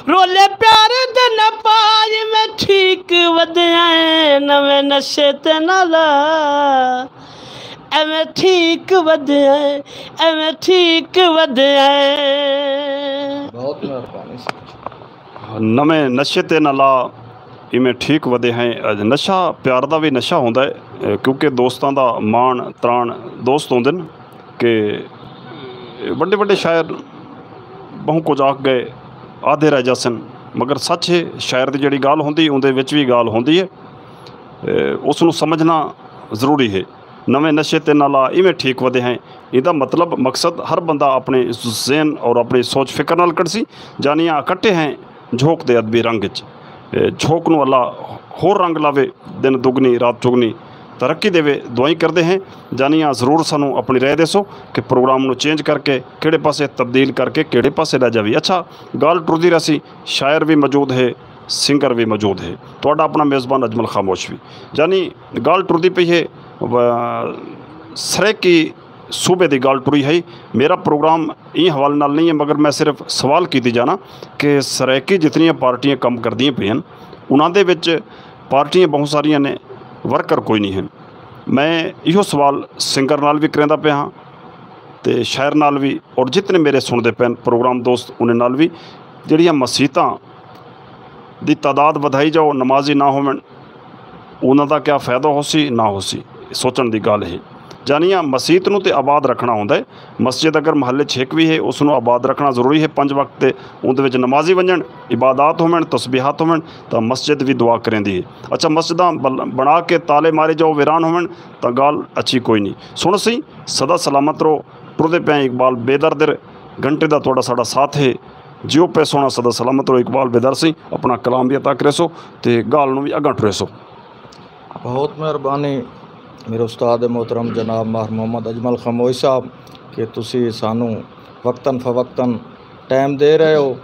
رولے پیار دے نہ پا ایویں ٹھیک ودھیاں، نویں نشے تے نہ لا۔ ایویں ٹھیک ودھیاں، ایویں ٹھیک ودھیاں۔ بہت مہربانی سر۔ نویں نشے تے نہ لا، ایویں ٹھیک ودھیاں۔ نشہ پیار دا وی نشہ ہوندا ہے، کیونکہ دوستاں دا ماݨ تراݨ دوست ہوندن۔ کہ وݙے وݙے شاعر ٻہوں کجھ آکھ ڳئے، آدھے رہ جاسن، مگر سچ ہے، شاعر دی جیڑھی ڳالھ ہوندی، اوندے وچ وی ڳالھ ہوندی ہے۔ اے، اس نوں سمجھنا ضروری ہے۔ نویں نشے تے نہ لا، ایویں ٹھیک ودھیاں۔ ایندا مطلب، مقصد، ہر بندہ اپݨے ذہن اور اپݨی سوچ فکر نال کڈھسی۔ جانیاں اکٹھے ہیں جھوک دے ادبی رنگ اچ۔ اے، جھوک نوں اللہ ہور رنگ لاوے، دن دگنی رات چگنی ترقی ݙیوے۔ دعائیں کردے ہیں، جانیاں ضرور سانوں اپݨی رائے ݙیسو کہ پروگرام نوں چینج کر کے کیڑھے پاسے تبدیل کر کے کیڑھے پاسے لے جاوی۔ اچھا، ڳالھ ٹردی رہسی، شاعر وی موجود ہے، سنگر وی موجود ہے، تہاݙا اپݨا میزبان اجمل خاموش وی۔ یعنی ڳالھ ٹردی پئی ہے، و-، سرائیکی صوبے دی ڳالھ ٹری ہئی۔ میرا پروگرام ایں حوالے نال نہیں ہے، مگر میں صرف سوال کیتی جانا کہ سرائیکی جتنیاں پارٹیاں کم کردیاں پئین، انہاں دے وچ پارٹیاں بہت ساریاں نے، ورکر کوئی نہیں ہیں۔ میں ایہو سوال سنگر نال وی کریندا پیا ہاں تے شاعر نال وی، اور جتنے میرے سݨدے پئین پروگرام دوست، انہیں نال وی، جڑیاں مسیتاں دی تعداد ودھائی جاؤ، نمازی نہ ہوون، انہاں دا کیا فائدہ ہوسی، نہ ہوسی، سوچݨ دی ڳالھ ہے۔ جانیاں مسیت نوں تے آباد رکھݨا ہوندا ہے۔ مسجد اگر محلے چ ہک وی ہے، اس نوں آباد رکھݨا ضروری ہے۔ پنج وقت تے اوندے وچ نمازی ونڄݨ، عبادات ہوون، تسبیحات ہوون، تاں مسجد وی دعا کریندی ہے۔ اچھا، مسجداں بل-، بݨا کے تالے مارے جاؤ، ویران ہوون، تاں ڳالھ اچھی کوئی نہیں۔ سݨ سی، سدا سلامت رہو، ٹردے پئے اقبال بیدردر، گھنٹے دا تہاݙا ساݙا ساتھ ہے۔ جیو پئے سوہݨا، سدا سلامت رہو اقبال بیدر سی، اپݨا کلام وی عطا کریسو تے ڳالھ نوں وی اڳاں ٹریسو۔ بہت مہربانی میرے استاد محترم جناب ماہر محمد اجمل خموش صاحب کہ تسی سانوں وقتاً فوقتاً ٹائم دے رہے ہو۔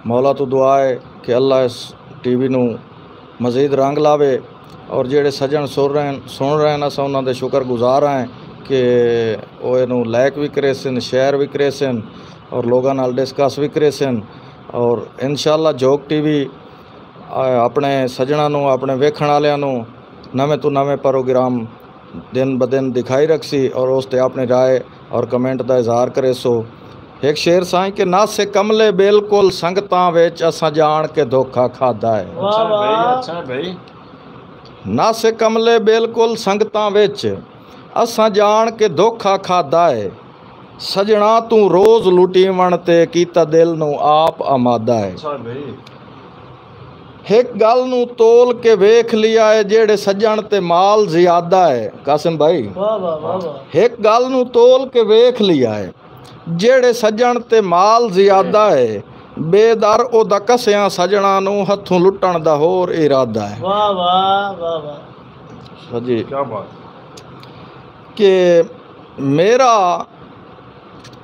مولا تو دعا ہے کہ اللہ اس ٹی وی نوں مزید رنگ لاوے، اور جیڑھے سڄݨ سݨ رہے ہن، سݨ رہے ہن، اساں انہاں دے شکر گزار ہیں کہ او اینوں لائک وی کریسن، شیئر وی کریسن اور لوگاں نال ڈسکس وی کریسن۔ اور انشاءاللہ جھوک ٹی وی، آ، اپݨے سڄݨاں نوں، اپݨے ویکھݨ آلیاں نوں نویں توں نویں پروگرام دن بدن دکھائی رکھسی اور اس تے اپݨی رائے اور کمنٹ دا اظہار کریسو۔ ہک شعر سائیں کہ نس کملے بالکل سنگتاں وچ اساں ڄاݨ کے دھوکا کھادا ہے۔ واہ اچھا بھائی، واہ۔ اچھا بھائی۔ نس کملے بالکل سنگتاں وچ اساں ڄاݨ کے دھوکا کھادا ہے۔ سڄݨاں توں روز لٹیوݨ تے کیتا دل نوں آپ آمادہ ہے۔ اچھا بھائی۔ ہک ڳل نوں تول کے ویکھ لیا ہے، جیڑھے سڄݨ تے مال زیادہ ہے۔ قاسم بھائی، واہ واہ واہ واہ۔ ہک ڳل نوں تول کے ویکھ لیا ہے، جیڑھے سڄݨ تے مال زیادہ ہے، بے در او دا کسیاں سڄݨاں نوں ہتھوں لٹݨ دا ہور ارادہ ہے۔ واہ واہ واہ واہ۔ ہاں جی۔ کیا بات۔ کہ میرا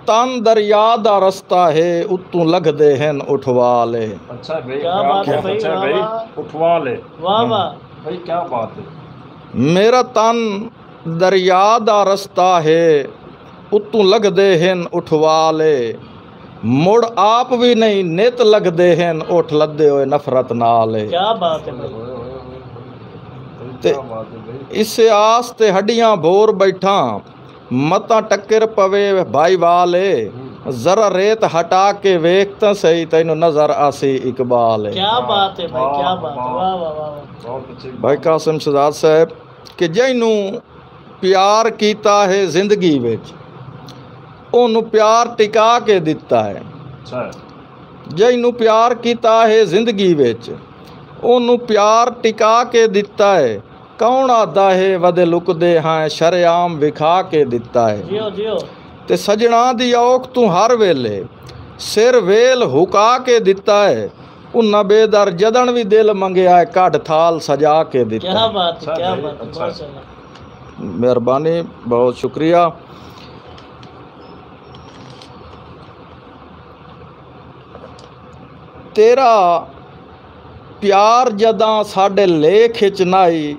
تن دریا دا رستہ ہے، اتوں لگدے ہن اٹھوال اے۔ اچھا بھائی، کیا کیا بات ہے بات، بھائی، اچھا واہ بھائی، واہ۔ اٹھوال اے۔ واہ واہ۔ بھائی کیا بات ہے۔ میرا تن دریا دا رستہ ہے، اتوں لگدے ہن اٹھوال اے۔ مڑ آپ وی نہیں نت لگدے ہن، اٹھ لدے ہوئے نفرت نال اے۔ کیا بات ہے بھائی۔ تے کیا بات ہے بھائی۔ اسے آس تے ہڈیاں بھور بیٹھاں، متاں ٹکر پوے بھائی وال اے۔ ہوں۔ ذرا ریت ہٹا کے ویکھ تاں سہی، تینوں نظر آسی اقبال اے۔ کیا بات ہے بھائی، کیا بات ہے، واہ، واہ، واہ، واہ۔ بہت اچھی بھائی بات۔ قاسم شہزاد صاحب کہ جینوں پیار کیتا ہے زندگی وچ، اونوں پیار ٹکا کے دتا ہے۔ اچھا۔ جینوں پیار کیتا ہے زندگی وچ، اونوں پیار ٹکا کے دتا ہے۔ کون آہدا ہے ودے لکدے ہیں، شرعام وکھا کے دتا ہے۔ جیو، جیو۔ تے سڄݨاں دی اوکھ توں ہر ویلے سر ویل ہکا کے دتا ہے۔ انہاں بے در جݙݨ وی دل منگیا ہے، کڈھ تھال سجا کے دتا ہے۔ کیا بات ہے، کیا بات ہے، اچھا۔ ماشاءاللہ۔ مہربانی، بہت شکریہ۔ تیرا پیار جداں ساݙے لیکھ اچ نائی،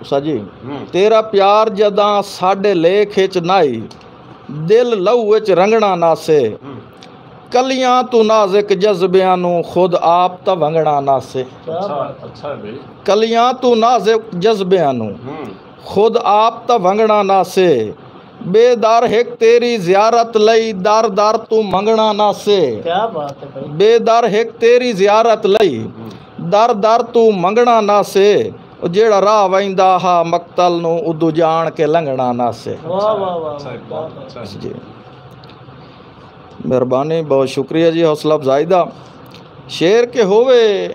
سا جی، ہوں۔ تیرا پیار جداں ساݙے لیکھ اچ نائی، دل لہو اچ رنگݨا ناسے۔ ہوں۔ کلیاں توں نازک جذبیاں نوں خود آپ تاں ونگڑاں نہ سے۔ کیا بات ہے۔ اچھا ہے بھائی۔ کلیاں توں نازک جذبیاں نوں ہوں۔ خود آپ تاں ونگڑاں نہ سے۔ بے در ہک تیری زیارت لئی در در توں منگڑاں نہ سے۔ کیا بات ہے بھائی۔ بے در ہک تیری زیارت لئی ہوں۔ در در توں منگڑاں نہ سے۔ او جیڑھا راہ ویندا ہا مقتل نوں ادوں جان کے لنگھڑاں نہ سے۔ واہ واہ واہ واہ، اچھا ہے، کیا بات ہے۔ اچھا ہے۔ جی۔ مہربانی، بہت شکریہ جی حوصلہ افزائی دا۔ شعر کہ ہووے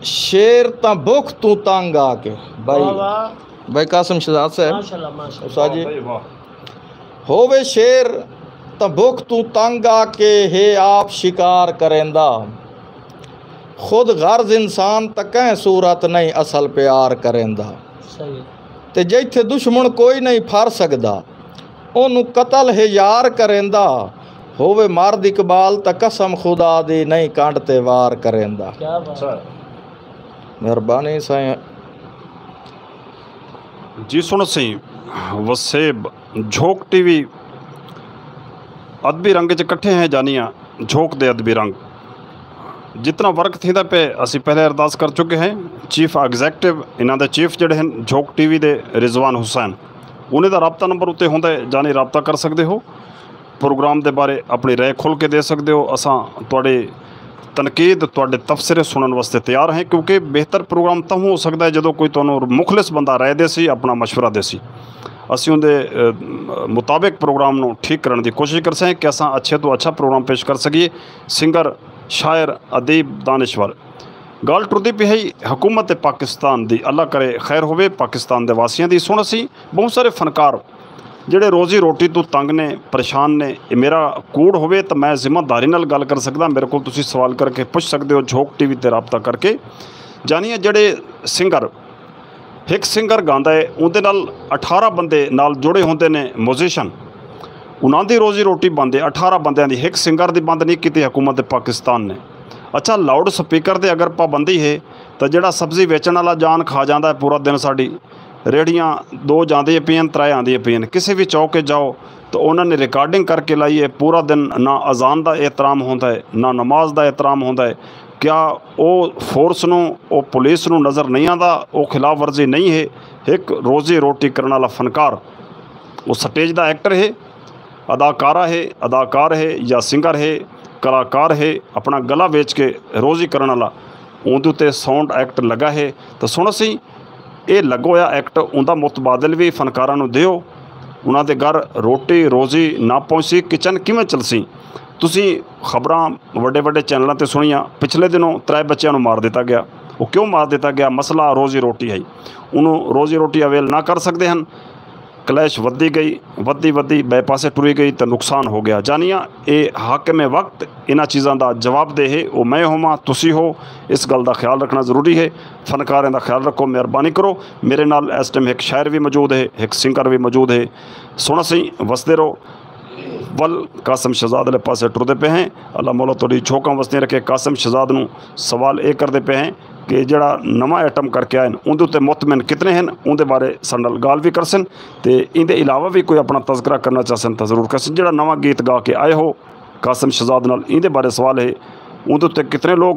شعر تاں بکھ توں تنگ آ کے۔ بھائی، واہ واہ۔ بھائی قاسم شہزاد صاحب۔ ماشاءاللہ، ماشاءاللہ۔ استاد جی۔ واہ بھائی واہ۔ ہووے شعر تاں بکھ توں تنگ آ کے ہے آپ شکار کریندا۔ خود غرض انسان تاں کہیں صورت نہیں اصل پیار کریندا۔ صحیح۔ تے جیتھے دشمن کوئی نہیں پھر سڳدا، اونوں قتل ہے یار کریندا۔ ہووے مرد اقبال تاں قسم خدا دی نہیں کنڈ تے وار کریندا۔ کیا بات ہے۔ مہربانی سائیں۔ جی سݨ سئیں، وسیب جھوک ٹی وی ادبی رنگ اچ کٹھے ہیں جانیاں جھوک دے ادبی رنگ۔ جتنا ورک تھیندا پئے، اسی پہلے ارداس کر چکے ہیں۔ چیف ایگزیکٹو، انہاں دے چیف جڑے ہیں جھوک ٹی وی دے، رضوان حسین، انہیں دا رابطہ نمبر اتے ہوندا ہے، جانی رابطہ کر سکدے ہو۔ پروگرام دے بارے اپنی رائے کھل کے دے سکدے ہو۔ اساں تہاݙے تنقید، تہاݙے تبصرے سݨݨ واسطے تیار ہیں، کیونکہ بہتر پروگرام تاں ہو سکدا ہے جدوں کوئی تہانوں مخلص بندہ رائے دے سی، اپنا مشورہ دے سی۔ اسی اوندے، اے، مطابق پروگرام نوں ٹھیک کرݨ دی کوشش کرسیں کہ اساں اچھے توں اچھا پروگرام پیش کر سکیے۔ سنگر، شاعر، ادیب، دانشور۔ ڳالھ ٹردی پئی ہئی حکومت پاکستان دی، اللہ کرے خیر ہووے پاکستان دے واسیاں دی۔ سݨ اسی بہت سارے فنکار جڑے روزی روٹی توں تنگ نے، پریشان نے، اے میرا کوڑ ہووے تاں میں ذمہ داری نال ڳالھ کر سڳداں۔ میرے کول تسی سوال کر کے پچھ سڳدے ہو، جھوک ٹی وی تے رابطہ کر کے۔ جانیے جڑے سنگر، ہک سنگر گاندا ہے، اوندے نال اٹھارہ بندے نال جڑے ہوندے نے میوزیشن، انہاں دی روزی روٹی بند ہے، اٹھارہ بندیاں دی، ہک سنگر دی بند نہیں کیتی حکومت پاکستان نے۔ اچھا، لاؤڈ سپیکر تے اگر پابندی ہے تاں جڑا سبزی ویچݨ والا جان کھا جاندا ہے پورا دن ساݙی۔ ریڑھیاں دو جاندیاں پئین، ترے آندیاں پئین۔ کسے وی چوک تے جاؤ تاں انہاں نے ریکارڈنگ کر کے لائی ہے۔ پورا دن نہ اذان دا احترام ہوندا ہے، نہ نماز دا احترام ہوندا ہے۔ کیا او فورس نوں، او پولیس نوں نظر نہیں آندا؟ او خلاف ورزی نہیں ہے؟ ہک روزی روٹی کرݨ والا فنکار، او سٹیج دا ایکٹر ہے، اداکارہ ہے، اداکار ہے یا سنگر ہے، کلاکار ہے، اپݨا گلا ویچ کے روزی کرݨ والا، اوندے اتے ساؤنڈ ایکٹ لڳا ہے تاں سݨ اسی اے لڳا ہویا ایکٹ، اوندا متبادل وی فنکاراں نوں ݙیو۔ انہاں دے گھر روٹی روزی نہ پہنچسی، کچن کیویں چلسی؟ تسی خبراں وݙے وݙے چینلاں تے سݨیاں، پچھلے دنوں ترے بچیاں نوں مار ݙتا ڳیا۔ او کیوں مار ݙتا ڳیا؟ مسئلہ روزی روٹی ہئی، انہوں روزی روٹی اویل نہ کر سڳدے ہن۔ کلیش ودھی ڳئی، ودھی ودھی ٻئے پاسے ٹری ڳئی تے نقصان ہو ڳیا۔ جانیاں اے حاکم وقت انہاں چیزاں دا جواب دہ ہے، او میں ہوواں، تسی ہو، اس ڳالھ دا خیال رکھݨا ضروری ہے۔ فنکاریں دا خیال رکھو، مہربانی کرو۔ میرے نال اس ٹائم ہک شاعر وی موجود ہے، ہک سنگر وی موجود ہے۔ سݨ اسی وسدے رہو۔ ول قاسم شہزاد والے پاسے ٹردے پئے ہیں۔ اللہ مولا تہاݙی جھوکاں وسدیاں رکھے۔ قاسم شہزاد نوں سوال اے کردے پئے ہیں کہ جڑا نواں آئٹم کر کے آئے ہن، اوندے اتے مطمئن کتنے ہن، اوندے بارے ساݙے نال ڳالھ وی کرسن تے ایندے علاوہ وی کوئی اپݨا تذکرہ کرݨا چاہسن تاں ضرور کرسن۔ جڑا نواں گیت ڳا کے آئے ہو قاسم شہزاد نال، ایندے بارے سوال ہے، اوندے اتے کتنے لوگ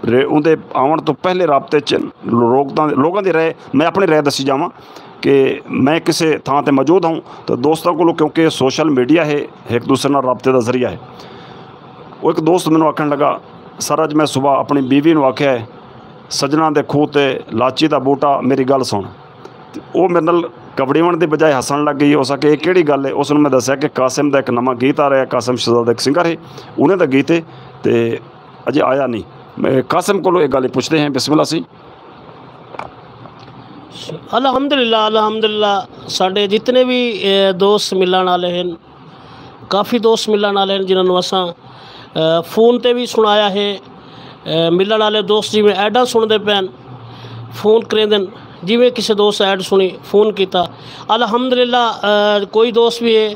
رے-، اوندے آوݨ توں پہلے رابطے چ لوگ تاں، لوگاں دی رائے، میں اپݨی رائے دسی جاواں کہ میں کسے تھاں تے موجود ہوں تاں دوستاں کولوں، کیونکہ سوشل میڈیا ہے، ہک دوسرے نال رابطے دا ذریعہ ہے۔ او ہک دوست مینوں آکھݨ لڳا، "سر، اڄ میں صبح اپݨی بیوی نوں آکھیا ہے، سڄݨاں دے کھوہ تے لاچی دا ٻوٹا، میری ڳالھ سُݨ۔" تے او میرے نال کبڑیوݨ دی بجائے ہسݨ لڳ ڳئی۔ اس آکھیا، "اے کیڑھی ڳالھ ہے؟" اس نوں میں دسیا کہ قاسم دا ہک نواں گیت آ رہیا ہے، قاسم شہزاد دا ہک سنگر ہے، انہیں دا گیت ہے، تے اڄ آیا نہیں۔ میں قاسم کولوں اے ڳالھ پچھدے ہیں، بسم اللہ سی۔ الحمدللہ، الحمدللہ، ساݙے جتنے وی، اے، دوست ملݨ والے ہیں، کافی دوست ملݨ والے ہیں جنہاں نوں اساں، اے، فون تے وی سݨایا ہے۔ اے، ملݨ والے دوست جیویں ایڈاں سݨدے پئے ہن، فون کریندن، جیویں کسے دوست ایڈ سݨی، فون کیتا۔ الحمدللہ، اے، کوئی دوست وی ہے،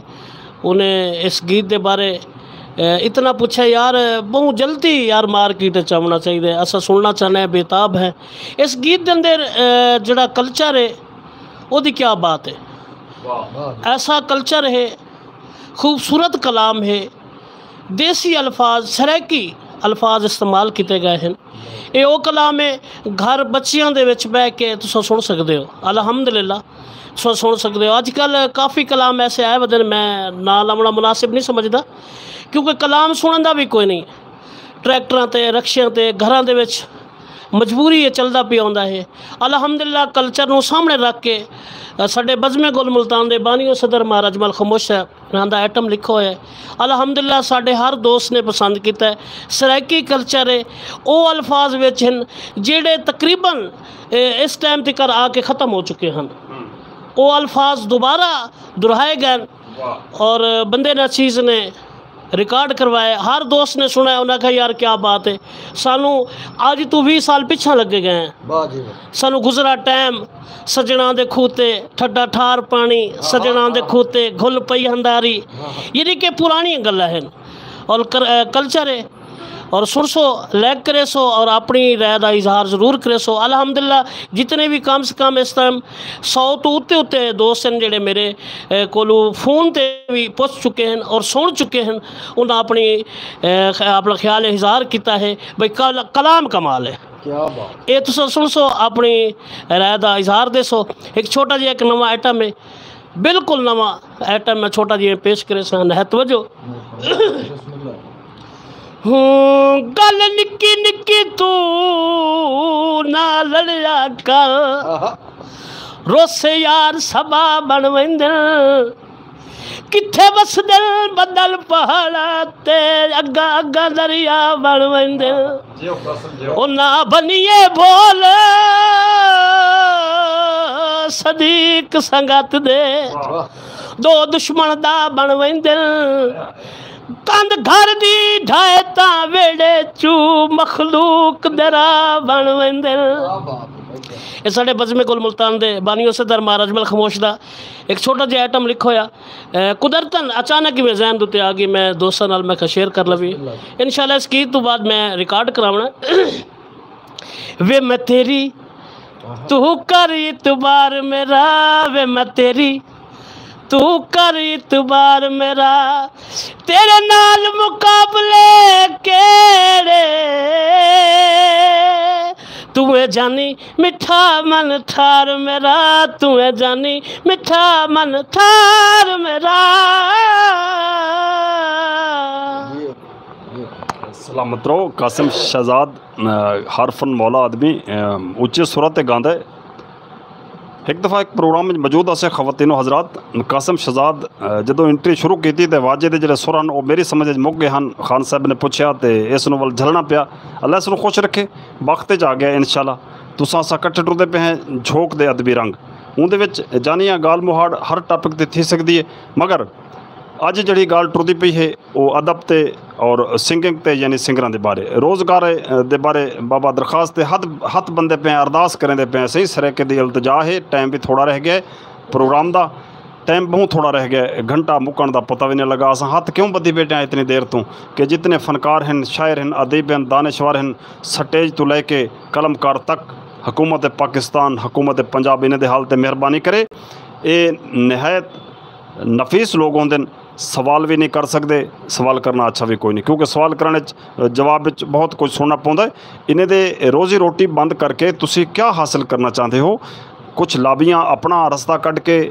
انہیں اس گیت دے بارے، اے، اتنا پچھا، یار، بہوں جلدی، یار، مارکیٹ اچ آوݨا چاہیدا ہے، اساں سݨنا چاہنے ہیں، بےتاب ہیں۔ اس گیت دے اندر، اے، جڑا کلچر ہے، او دی کیا بات ہے؟ ایسا کلچر ہے، خوبصورت کلام ہے، دیسی الفاظ، سرائیکی الفاظ استعمال کیتے ڳئے ہن۔ اے او کلام ہے، گھر بچیاں دے وچ ٻہہ کے تساں سݨ سڳدے ہو، الحمدللہ تساں سݨ سڳدے ہو۔ اڄ کل کافی کلام ایسے آئے ودن، میں ناں لوݨا مناسب نہیں سمجھدا، کیونکہ کلام سݨن دا بھی کوئی نہیں۔ ٹریکٹراں تے، رکشیاں تے، گھراں دے وچ مجبوری ہے، چلدا پیا ہوندا ہے۔ الحمدللہ کلچر نوں سامݨے رکھ کے، ساݙے بزم گل ملتان دے بانی و صدر مہاراج مل خاموش صاحب انہاں دا آئٹم لکھا ہویا ہے۔ الحمدللہ ساݙے ہر دوست نے پسند کیتا ہے۔ سرائیکی کلچر ہے، او الفاظ وچ ہن جیڑھے تقریباً، اے، اس ٹائم تکر آ کے ختم ہو چکے ہن۔ او الفاظ دوبارہ دہرائے ڳئے ہن۔ اور بندے ناچیز نے ریکارڈ کروائے، ہر دوست نے سݨا ہے، انہاں کہا، "یار، کیا بات ہے۔" سانوں اڄ توں ویہہ سال پچھاں لڳے ڳئے ہیں۔ سانوں گزرا ٹائم، سڄݨاں دے کھوہ تے ٹھڈا ٹھار پاݨی، سڄݨاں دے کھوہ تے گھل پئی ہنداری، یعنی کہ پراݨیاں ڳلاں ہن۔ اور کر-، اے، کلچر ہے۔ اور سݨسو، لائک کریسو اور اپݨی رائے دا اظہار ضرور کریسو۔ الحمدللہ جتنے بھی کم سے کم اس ٹائم سو توں اتے اتے دوست ہن جیڑھے میرے، اے، کولوں فون تے بھی پچھ چکے ہن اور سݨ چکے ہن، انہاں اپݨی، اے، خ-، اپݨا خیال اظہار کیتا ہے۔ بھئی کل-، کلام کمال ہے۔ کیا بات۔ اے تساں سݨسو، اپݨی رائے دا اظہار ݙیسو۔ ہک چھوٹا جیہا ہک نواں آئٹم ہے، بالکل نواں آئٹم میں چھوٹا جیہا پیش کریساں، نہایت توجہ۔ ہوں، ڳل نکی نکی توں نہ لڑیا کر، آہا۔ روس یار سبا بݨ ویندن۔ کتھے وسدن بدل پہاڑاں تے، اڳاں اڳاں دریا بݨ ویندن۔ جیو قاسم، جیو۔ او نہ بݨیے بھول صدیق سنگت دے، واہ۔ دو دشمن دا بݨ ویندن۔ کندھ گھر دی ڈھائے تاں ویڑے چوں مخلوق درا بݨ ویندن۔ کیا بات ہے بھائی صاحب۔ اے ساݙے بزم گل ملتان دے بانی و صدر مہاراج مل خاموش دا ہک چھوٹا جیہا آئٹم لکھا ہویا۔ اے، قدرتاً اچانک ہی میں ذہن دے اتے آ ڳئی، میں دوستاں نال میں کہا شیئر کر لوی۔ بسم اللہ۔ انشاءاللہ اس گیت تو بعد میں ریکارڈ کراوݨا۔ وے میں تیری، آہا۔ تو کر اعتبار میرا، وے میں تیری، تو کر اعتبار میرا، تیرے نال مقابلے کیڑے، تو اے جانی مٹھا من ٹھار میرا، تو اے جانی مٹھا من ٹھار میرا۔ سلامت رہو قاسم شہزاد، آ، ہر فن مولا آدمی، آ، اچے سراں تے گاندا ہے۔ ہک دفعہ ہک پروگرام وچ موجود ہاسے خواتین و حضرات، قاسم شہزاد، آ، جدوں انٹری شروع کیتی تے واجے دے جڑے سر ہن، او میری سمجھ وچ مک گئے ہن۔ خان صاحب نے پچھیا تے اس نوں ول جھلنا پیا۔ اللہ اس نوں خوش رکھے، بخت وچ آ گیا انشاءاللہ۔ تساں اساں کٹھے ٹردے پئے ہیں، جھوک دے ادبی رنگ۔ اوندے وچ جانیاں ڳالھ مہاڑ ہر ٹاپک تے تھی سڳدی ہے، مگر اڄ جڑی ڳالھ ٹردی پئی ہے، او ادب تے اور سنگنگ تے، یعنی سنگراں دے بارے، روزگار دے بارے بابا درخواست تے ہتھ، ہتھ بندے پئے، ارداس کریندے پئے۔ صحیح سرائیکی دی التجا ہے، ٹائم بھی تھوڑا رہ ڳیا ہے پروگرام دا، ٹائم ٻہوں تھوڑا رہ ڳیا ہے، گھنٹہ مکݨ دا پتہ وی نہیں لڳا۔ اساں ہتھ کیوں ٻدھی ٻیٹھے ہیں اتنی دیر توں کہ جتنے فنکار ہن، شاعر ہن، ادیب ہن، دانشور ہن، سٹیج توں لے کے قلم کار تک، حکومت پاکستان، حکومت پنجاب انہیں دے حال تے مہربانی کرے۔ اے نہایت نفیس لوگ ہوندن، سوال وی نہیں کر سڳدے، سوال کرنا اچھا وی کوئی نہیں، کیونکہ سوال کرݨ وچ، جواب وچ بہت کچھ سݨنا پوندا ہے۔ انہیں دے روزی روٹی بند کر کے تسی کیا حاصل کرنا چاہندے ہو؟ کچھ لابیاں اپݨا رستہ کڈھ کے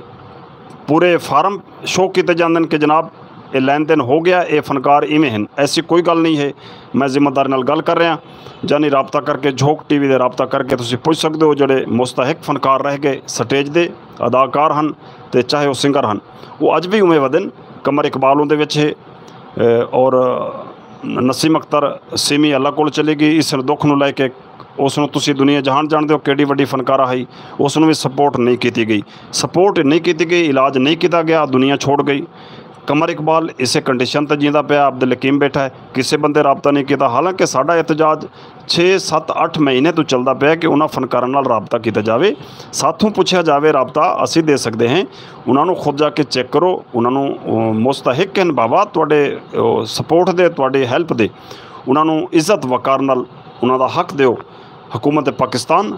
پورے فارم شو کیتے جاندن کہ جناب، اے لین دین ہو گیا، اے فنکار ایویں ہن۔ ایسی کوئی گل نہیں ہے، میں ذمہ داری نال گل کر رہا۔ جانی رابطہ کر کے، جھوک ٹی وی دے رابطہ کر کے تسی پچھ سڳدے ہو، جڑے مستحق فنکار رہ گئے، سٹیج دے اداکار ہن تے چاہے او سنگر ہن، او اڄ وی اوویں ودن۔ قمر اقبال اوندے وچ ہے، اے، اور نسیم اختر سیمی اللہ کول چلی گئی۔ اس دکھ نوں لے کے اس نوں تسی دنیا جہان جاندے ہو، کیڈی وڈی فنکارہ ہئی، اس نوں وی سپورٹ نہیں کیتی گئی، سپورٹ نہیں کیتی گئی، علاج نہیں کیتا گیا، دنیا چھوڑ گئی۔ قمر اقبال اسے کنڈیشن تے جیندا پیا، عبدالحکیم بیٹھا ہے، کسے بندے رابطہ نہیں کیتا۔ حالانکہ ساڈا احتجاج چھ، ست، اٹھ مہینے توں چلدا پیا کہ انہاں فنکاراں نال رابطہ کیتا جاوے، ساتھوں پچھیا جاوے، رابطہ اسی دے سکدے ہیں۔ انہاں نوں خود جا کے چیک کرو، انہاں نوں، او، مستحق ہن بابا تہاڈے، او، سپورٹ دے، تہاڈی ہیلپ دے۔ انہاں نوں عزت وقار نال انہاں دا حق دیو۔ حکومت پاکستان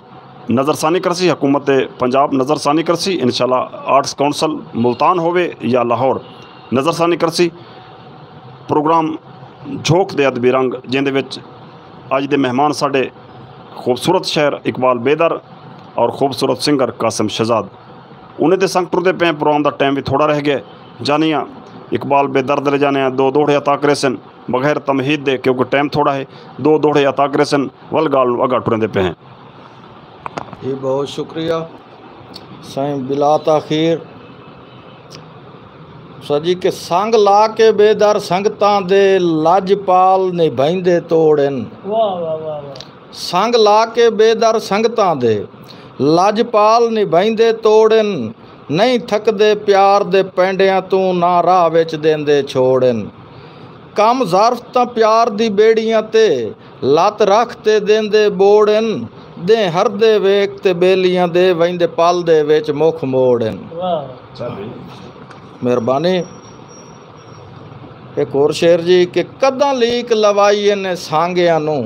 نظر ثانی کرسی، حکومت پنجاب نظر ثانی کرسی، انشاءاللہ آرٹس کونسل ملتان ہووے یا لاہور نظر ثانی کرسی۔ پروگرام جھوک دے ادبی رنگ، جیندے وچ اڄ دے مہمان ساݙے خوبصورت شاعر اقبال بیدر اور خوبصورت سنگر قاسم شہزاد۔ انہیں دے سنگ ٹردے پئے ہیں، پروگرام دا ٹائم وی تھوڑا رہ ڳئے۔ جانیاں اقبال بیدر دے لے جانے ہیں، دو دوہڑے عطا کریسن بغیر تمہید دے، کیونکہ ٹائم تھوڑا ہے۔ دو دوہڑے عطا کریسن، ول ڳالھ نوں اڳاں ٹریندے پئے ہیں۔ جی بہت شکریہ سائیں، بلا تاخیر۔ سجی کہ سنگ لا کے بیدر سنگتاں دے، لجپال نبھیندے توڑن۔ واہ واہ واہ واہ۔ سنگ لا کے بیدر سنگتاں دے، لجپال نبھیندے توڑن۔ نہیں تھکدے پیار دے پینڈیاں توں، نہ راہ وچ دیندے چھوڑن۔ کم ظرف تاں پیار دی بیڑیاں تے، لت رکھ تے دیندے بوڑن۔ دیں ہردے ویکھ تے ٻیلیاں دے، ویندے پل دے وچ مکھ موڑن۔ واہ۔ مہربانی۔ ایک ہور شعر جی کہ کداں لیک لوائی نے سانگیاں نوں۔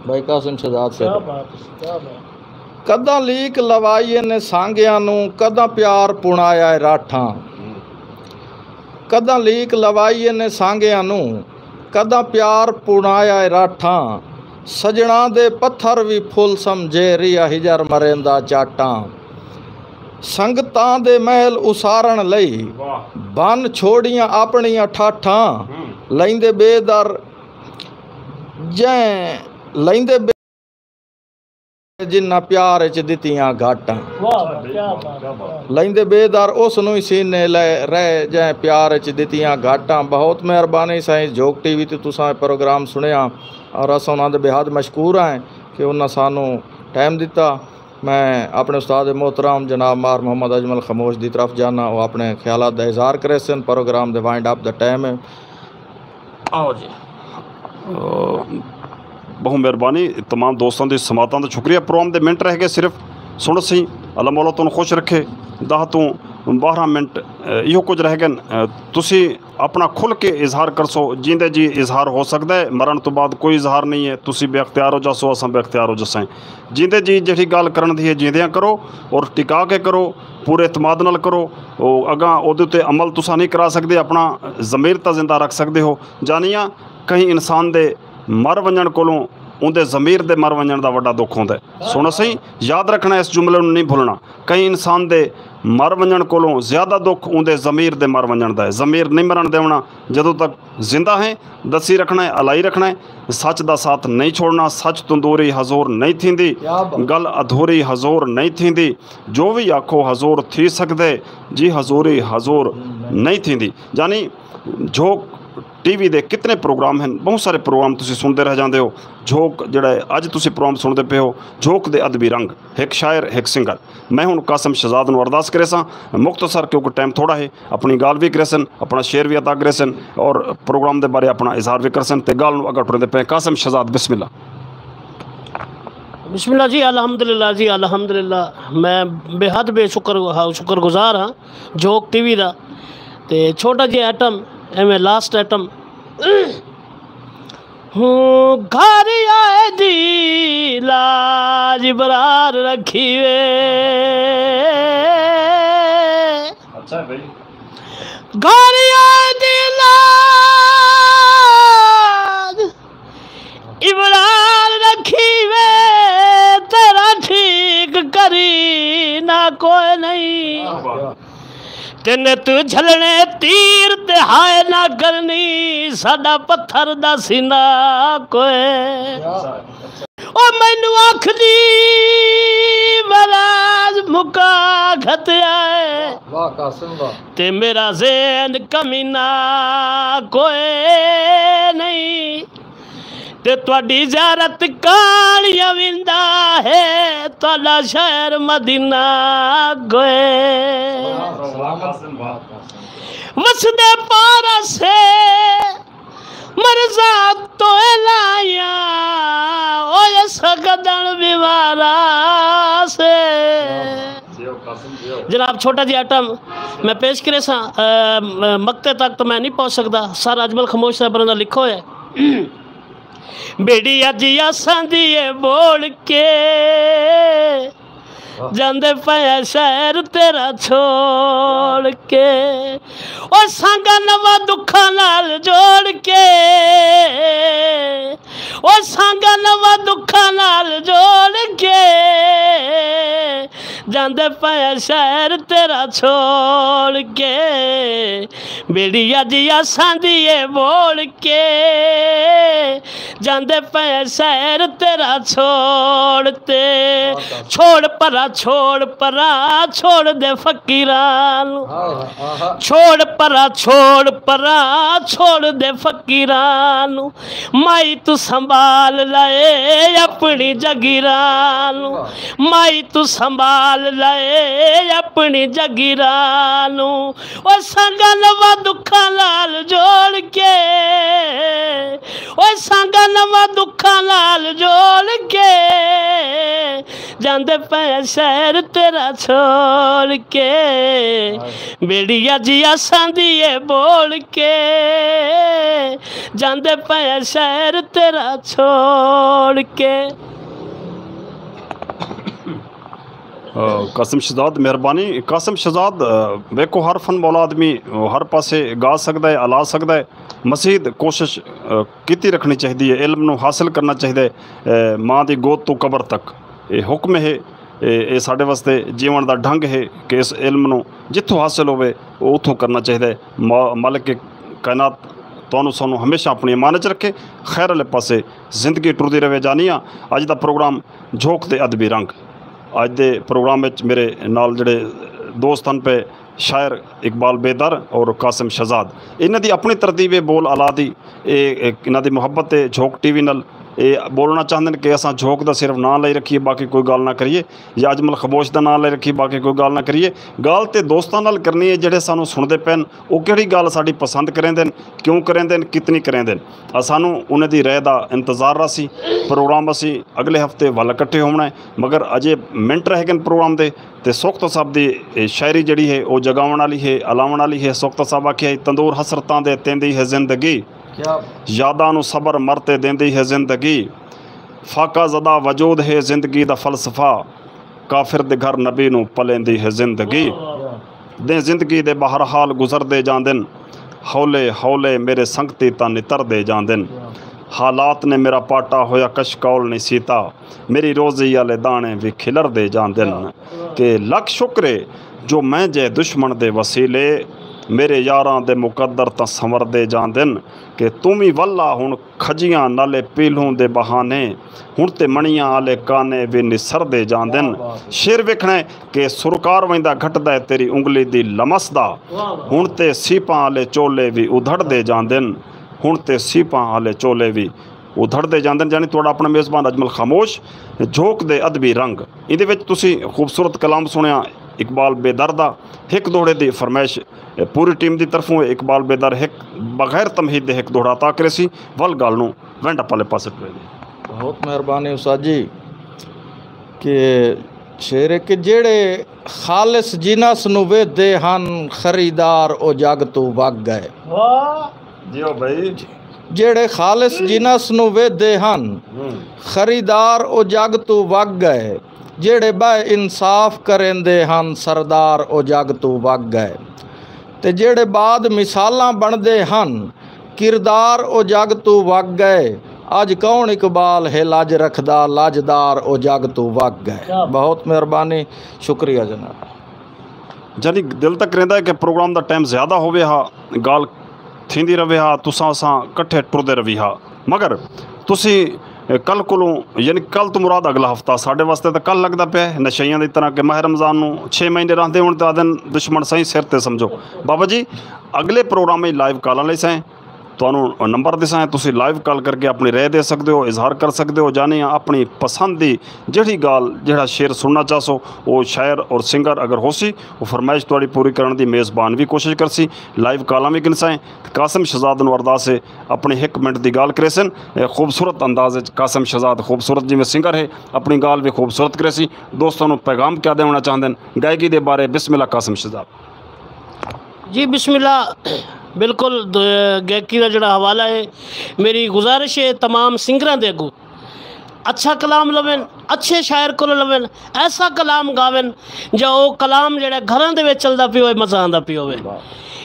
بھائی قاسم شہزاد سے کیا بات ہے، کیا بات۔ کداں لیک لوائی نے سانگیاں نوں، کداں پیار پݨایا ہے راٹھاں۔ کداں لیک لوائی نے سانگیاں نوں، کداں پیار پݨایا ہے راٹھاں۔ سڄݨاں دے پتھر وی پھل سمجھے، ریہا ہجر مریندا چاٹاں۔ سنگتاں دے محل اسارݨ لئی، واہ۔ بن چھوڑیاں اپݨیاں ٹھاٹھاں۔ ہوں۔ لیندے بے در جیں لیندے بے، جنہاں پیار اچ دتیاں گھاٹاں۔ واہ واہ، کیا بات ہے، کیا بات۔ لیندے بے در اس نوں ہی سینے لے رہے، جیں پیار اچ دتیاں گھاٹاں۔ بہت مہربانی سائیں، جھوک ٹی وی تے تساں اے پروگرام سنیا اور اساں انہاں دے بے حد مشکور ہیں کہ انہاں سانوں ٹائم دتا۔ میں اپݨے استاد محترم جناب ماہر محمد اجمل خاموش دی طرف جانا، او اپݨے خیالات دا اظہار کریسن۔ پروگرام دے وائنڈ اپ دا ٹائم ہے۔ آؤ جی۔ ٻہوں مہربانی، تمام دوستاں دی سماعتاں دا شکریہ۔ پروگرام دے منٹ رہ ڳئے صرف۔ سݨ سئیں، اللہ مولا تہاݙوں خوش رکھے۔ دہ توں ٻارہاں منٹ، اے، ایہو کجھ رہ ڳئن۔ اے، تسی اپݨا کھل کے اظہار کرسو، جیندے جی اظہار ہو سڳدا ہے۔ مرݨ توں بعد کوئی اظہار نہیں ہے، تسی بے اختیار ہو جاسو، اساں بے اختیار ہو جاسیں۔ جیندے جی جیڑھی ڳالھ کرݨ دی ہے، جیندیاں کرو اور ٹکا کے کرو، پورے اعتماد نال کرو۔ او اڳاں اوندے تے عمل تساں نہیں کرا سڳدے، اپݨا ضمیر تاں زندہ رکھ سڳدے ہو۔ جانیاں کہیں انسان دے مر ونڄݨ کولوں اوندے ضمیر دے مر ونڄݨ دا وݙا دکھ ہوندا ہے۔ سݨ سئیں، یاد رکھݨا، اس جملے نوں نہیں بھلݨا۔ کہیں انسان دے مر ونڄݨ کولوں زیادہ دکھ اوندے ضمیر دے مر ونڄݨ دا ہے۔ ضمیر نہیں مرݨ ݙیوݨا، جدوں تک زندہ ہیں، ݙسی رکھݨا ہے، الائی رکھݨا ہے۔ سچ دا ساتھ نہیں چھوڑݨا، سچ توں دوری حضور نہیں تھیندی، کیا بات۔ ڳل ادھوری حضور نہیں تھیندی۔ جو وی آکھو حضور تھی سڳدے، جی حضوری حضور نہیں تھیندی۔ یعنی جھوک ٹی وی دے کتنے پروگرام ہیں، بہت سارے پروگرام تسی سݨدے رہ جاندے ہو۔ جھوک جڑا ہے، اڄ تسی پروگرام سݨدے پئے ہو، جھوک دے ادبی رنگ، ہک شاعر، ہک سنگر۔ میں ہݨ قاسم شہزاد نوں ارداس کریساں، مختصر، کیونکہ ٹائم تھوڑا ہے، اپݨی ڳالھ وی کریسن، اپݨا شعر وی عطا کریسن اور پروگرام دے بارے اپݨا اظہار وی کرسن۔ تے ڳالھ نوں اڳاں ٹریندے پئے، قاسم شہزاد، بسم اللہ۔ بسم اللہ جی، الحمدللہ جی، الحمدللہ۔ میں بے حد بے شکر، ہاں، شکر گزار ہاں جھوک ٹی وی دا۔ تے چھوٹا جیہا آئٹم، ایویں لاسٹ آئٹم۔ ہوں، گھر آئے دی لاج برار رکھی وے۔ اچھا بھائی۔ گھر آئے دی لاج عمران رکھی وے، تیرا ٹھیک کری نہ کوئی نہیں۔ تے نت جھلݨے تیر تے ہائے نہ کرنی، ساݙا پتھر دا سینہ کوئے۔ او مینوں آکھدی مراض مکا گھتیا ہے۔ واہ قاسم واہ۔ تے میرا ذہن کمینہ کوئے نہیں۔ تے تہاݙی زیارت کاݨ آویندا ہے، تہاݙا شہر مدینہ کوئے۔ وسدے پارس مرزا تو لائیاں، او اس گدن بیمارا سے۔ جناب، چھوٹا جیہا آئٹم میں پیش کریساں۔ اے، م-، مقطع تک تو میں نہیں پہنچ سکدا، سر اجمل خاموش صاحب دا لکھا ہویا ہے۔ بیڑی اڄ اساں دی اے بوڑ کے، جاندے پئے شہر تیرا چھوڑ کے، او سانگا نواں دکھاں نال جوڑ کے، او سانگا نواں دکھاں نال جوڑ کے، جاندے پئے شہر تیرا چھوڑ کے، بیڑی اج اساں دی اے بوڑ کے، جاندے پئے شہر تیرا چھوڑ تے۔ چھوڑ پرا، چھوڑ پرا، چھوڑ دے فقیراں نو۔ چھوڑ پرا، چھوڑ پرا، چھوڑ دے فقیراں نو۔ مائی توں سنبھال لئے اپنی جگیراں نو۔ مائی توں سنبھال لئے اپنی جگیراں نو۔ او سانگا نواں دکھاں نال جوڑ کے، او سانگا نواں دکھاں نال جوڑ کے، جاندے پئے شہر تیرا چھوڑ کے، بیڑی اج اساں دی اے بوڑ کے، جاندے پئے شہر تیرا چھوڑ کے۔ قاسم شہزاد، مہربانی۔ قاسم شہزاد، ویکو، ہر فن مولا آدمی ہر پاسے گا سکدا ہے، الا سکدا ہے۔ مزید کوشش کیتی رکھنی چاہیدی ہے، علم نو حاصل کرنا چاہیدا ہے۔ ماں دی گود توں قبر تک اے حکم ہے۔ اے ساڈے واسطے جیون دا ڈھنگ ہے کہ اس علم نو جتھوں حاصل ہووے او اتھوں کرنا چاہیدا ہے۔ مالک کائنات تانوں سانوں ہمیشہ اپنی امان اچ رکھے، خیر آلے پاسے زندگی ٹردی رہے۔ جانیاں اج دا پروگرام جھوک دے ادبی رنگ۔ اج دے پروگرام وچ میرے نال جڑے دوست ہن پئے، شاعر اقبال بیدر اور قاسم شہزاد، انہاں دی اپنی ترتیب ہے بول الا دی۔ اے انہاں دی محبت ہے جھوک ٹی وی نال۔ اے بولنا چاہندے نے کہ اساں جھوک دا صرف ناں لائی رکھیے، باقی کوئی گالھ نہ کریے، یا اجمل خموش دا ناں لائی رکھیے، باقی کوئی گالھ نہ کریے۔ گالھ تے دوستاں نال کرنی ہے جڑے سانوں سنڑدے پئے ہن، او کیڑھی گالھ ساڈی پسند کریندے ہن، کیوں کریندے ہن، کتنی کریندے ہن۔ اسانوں انہاں دی رائے دا انتظار رہسی۔ پروگرام اسی اگلے ہفتے ول اکٹھے ہووݨا ہے، مگر اجے منٹ رہ گن پروگرام دے۔ تے سوختہ صاحب دی شاعری جڑی ہے او جگاوݨ آلی ہے، الاوݨ آلی ہے۔ سوختہ صاحب آکھیا ہے، تندور حسرتاں دے تیندی ہے زندگی، یاداں نوں صبر مر تے دیندی ہے زندگی، فاقہ زدہ وجود ہے زندگی دا فلسفہ، کافر دے گھر نبی نوں پلیندی ہے زندگی۔ دیں زندگی دے بہرحال گزردے جاندن، ہولے ہولے میرے سنگتی تاں نتردے جاندن۔ حالات نے میرا پاٹا ہویا کش کول نی سیتا، میری روزی آلے دانے وی کھلردے جاندن۔ کہ لکھ شکر اے جو میں جئے دشمن دے وسیلے، میرے یاراں دے مقدر تاں سنوردے جاندن۔ کہ توں وی ولا ہن کھجیاں نالے پیلھوں دے بہانے، ہݨ تے مݨیاں آلے کانے وی نسردے جاندن۔ شعر ویکھݨا ہے کہ سرکار ویندا گھٹدا ہے تیری انگلی دی لمس دا، ہݨ تے سیپاں آلے چولے وی ادھڑدے جاندن۔ ہݨ تے سیپاں آلے چولے وی ادھڑدے جاندن۔ یعنی تہاݙا اپݨا میزبان اجمل خاموش، جھوک دے ادبی رنگ، ایندے وچ تسی خوبصورت کلام سݨیا اقبال بیدر دا۔ ہک دوہڑے دی فرمائش پوری ٹیم دی طرفوں ہے۔ اقبال بیدر ہک بغیر تمہید دے ہک دوہڑا عطا کریسی، ول گالھ نوں وینڈ اپ آلے پاسے ٹرے ݙے۔ بہت مہربانی استاد جی۔ کہ شعر ہے کہ جیڑھے خالص جنس نوں ویہدے ہن، خریدار او جگ توں وگ ڳئے۔ جیو بھائی۔ جیڑھے خالص جنس نوں ویہدے ہن، خریدار او جگ توں وگ ڳئے۔ جیڑھے ٻئے انصاف کریندے ہن، سردار او جگ توں وگ ڳئے۔ تے جیڑھے بعد مثالاں بݨدے ہن، کردار او جگ توں وگ ڳئے۔ اڄ کون اقبال ہے لڄ رکھدا، لڄدار او جگ توں وگ ڳئے۔ بہت مہربانی، شکریہ جناب۔ جانی دل تاں کریندا ہے کہ پروگرام دا ٹائم زیادہ ہووے ہا، ڳالھ تھیندی رہوے ہا، تساں اساں کٹھے ٹردے رہوی ہا، مگر تسی کل کولوں، یعنی کل توں مراد اگلا ہفتہ، ساڈے واسطے تاں کل لڳدا پیا ہے، نشئیاں دی طرح کہ ماہ رمضان نوں چھ مہینے رہندے ہن تے آہدن دشمن سئیں سر تے سمجھو۔ بابا جی، اگلے پروگرام وچ لائیو کالاں لیساں، تہانوں نمبر ݙیساں، تسی لائیو کال کر کے اپݨی رائے ݙے سڳدے ہو، اظہار کر سڳدے ہو، جانے آں اپݨی پسند دی جیڑھی ڳالھ، جیڑھا شعر سݨݨا چاہسو، او شاعر اور سنگر اگر ہوسی، او فرمائش تہاݙی پوری کرݨ دی میزبان وی کوشش کرسی۔ لائیو کالاں وی گھنساں۔ قاسم شہزاد نوں ارداس ہے اپݨے ہک منٹ دی ڳالھ کریسن، اے خوبصورت انداز وچ۔ قاسم شہزاد خوبصورت جیویں سنگر ہے، اپݨی ڳالھ وی خوبصورت کریسی۔ دوستاں نوں پیغام کیا ݙیوݨا چاہندن ڳائیکی دے بارے؟ بسم اللہ قاسم شہزاد۔ جی بسم اللہ، بالکل۔ گائیکی دا جڑا حوالہ ہے، میری گزارش ہے تمام سنگراں دے اگوں اچھا کلام لوین، اچھے شاعر کولوں لوین، ایسا کلام گاون جو او کلام جڑا گھراں دے وچ چلدا پیا ہوئے، مزہ آندا پیا ہوئے۔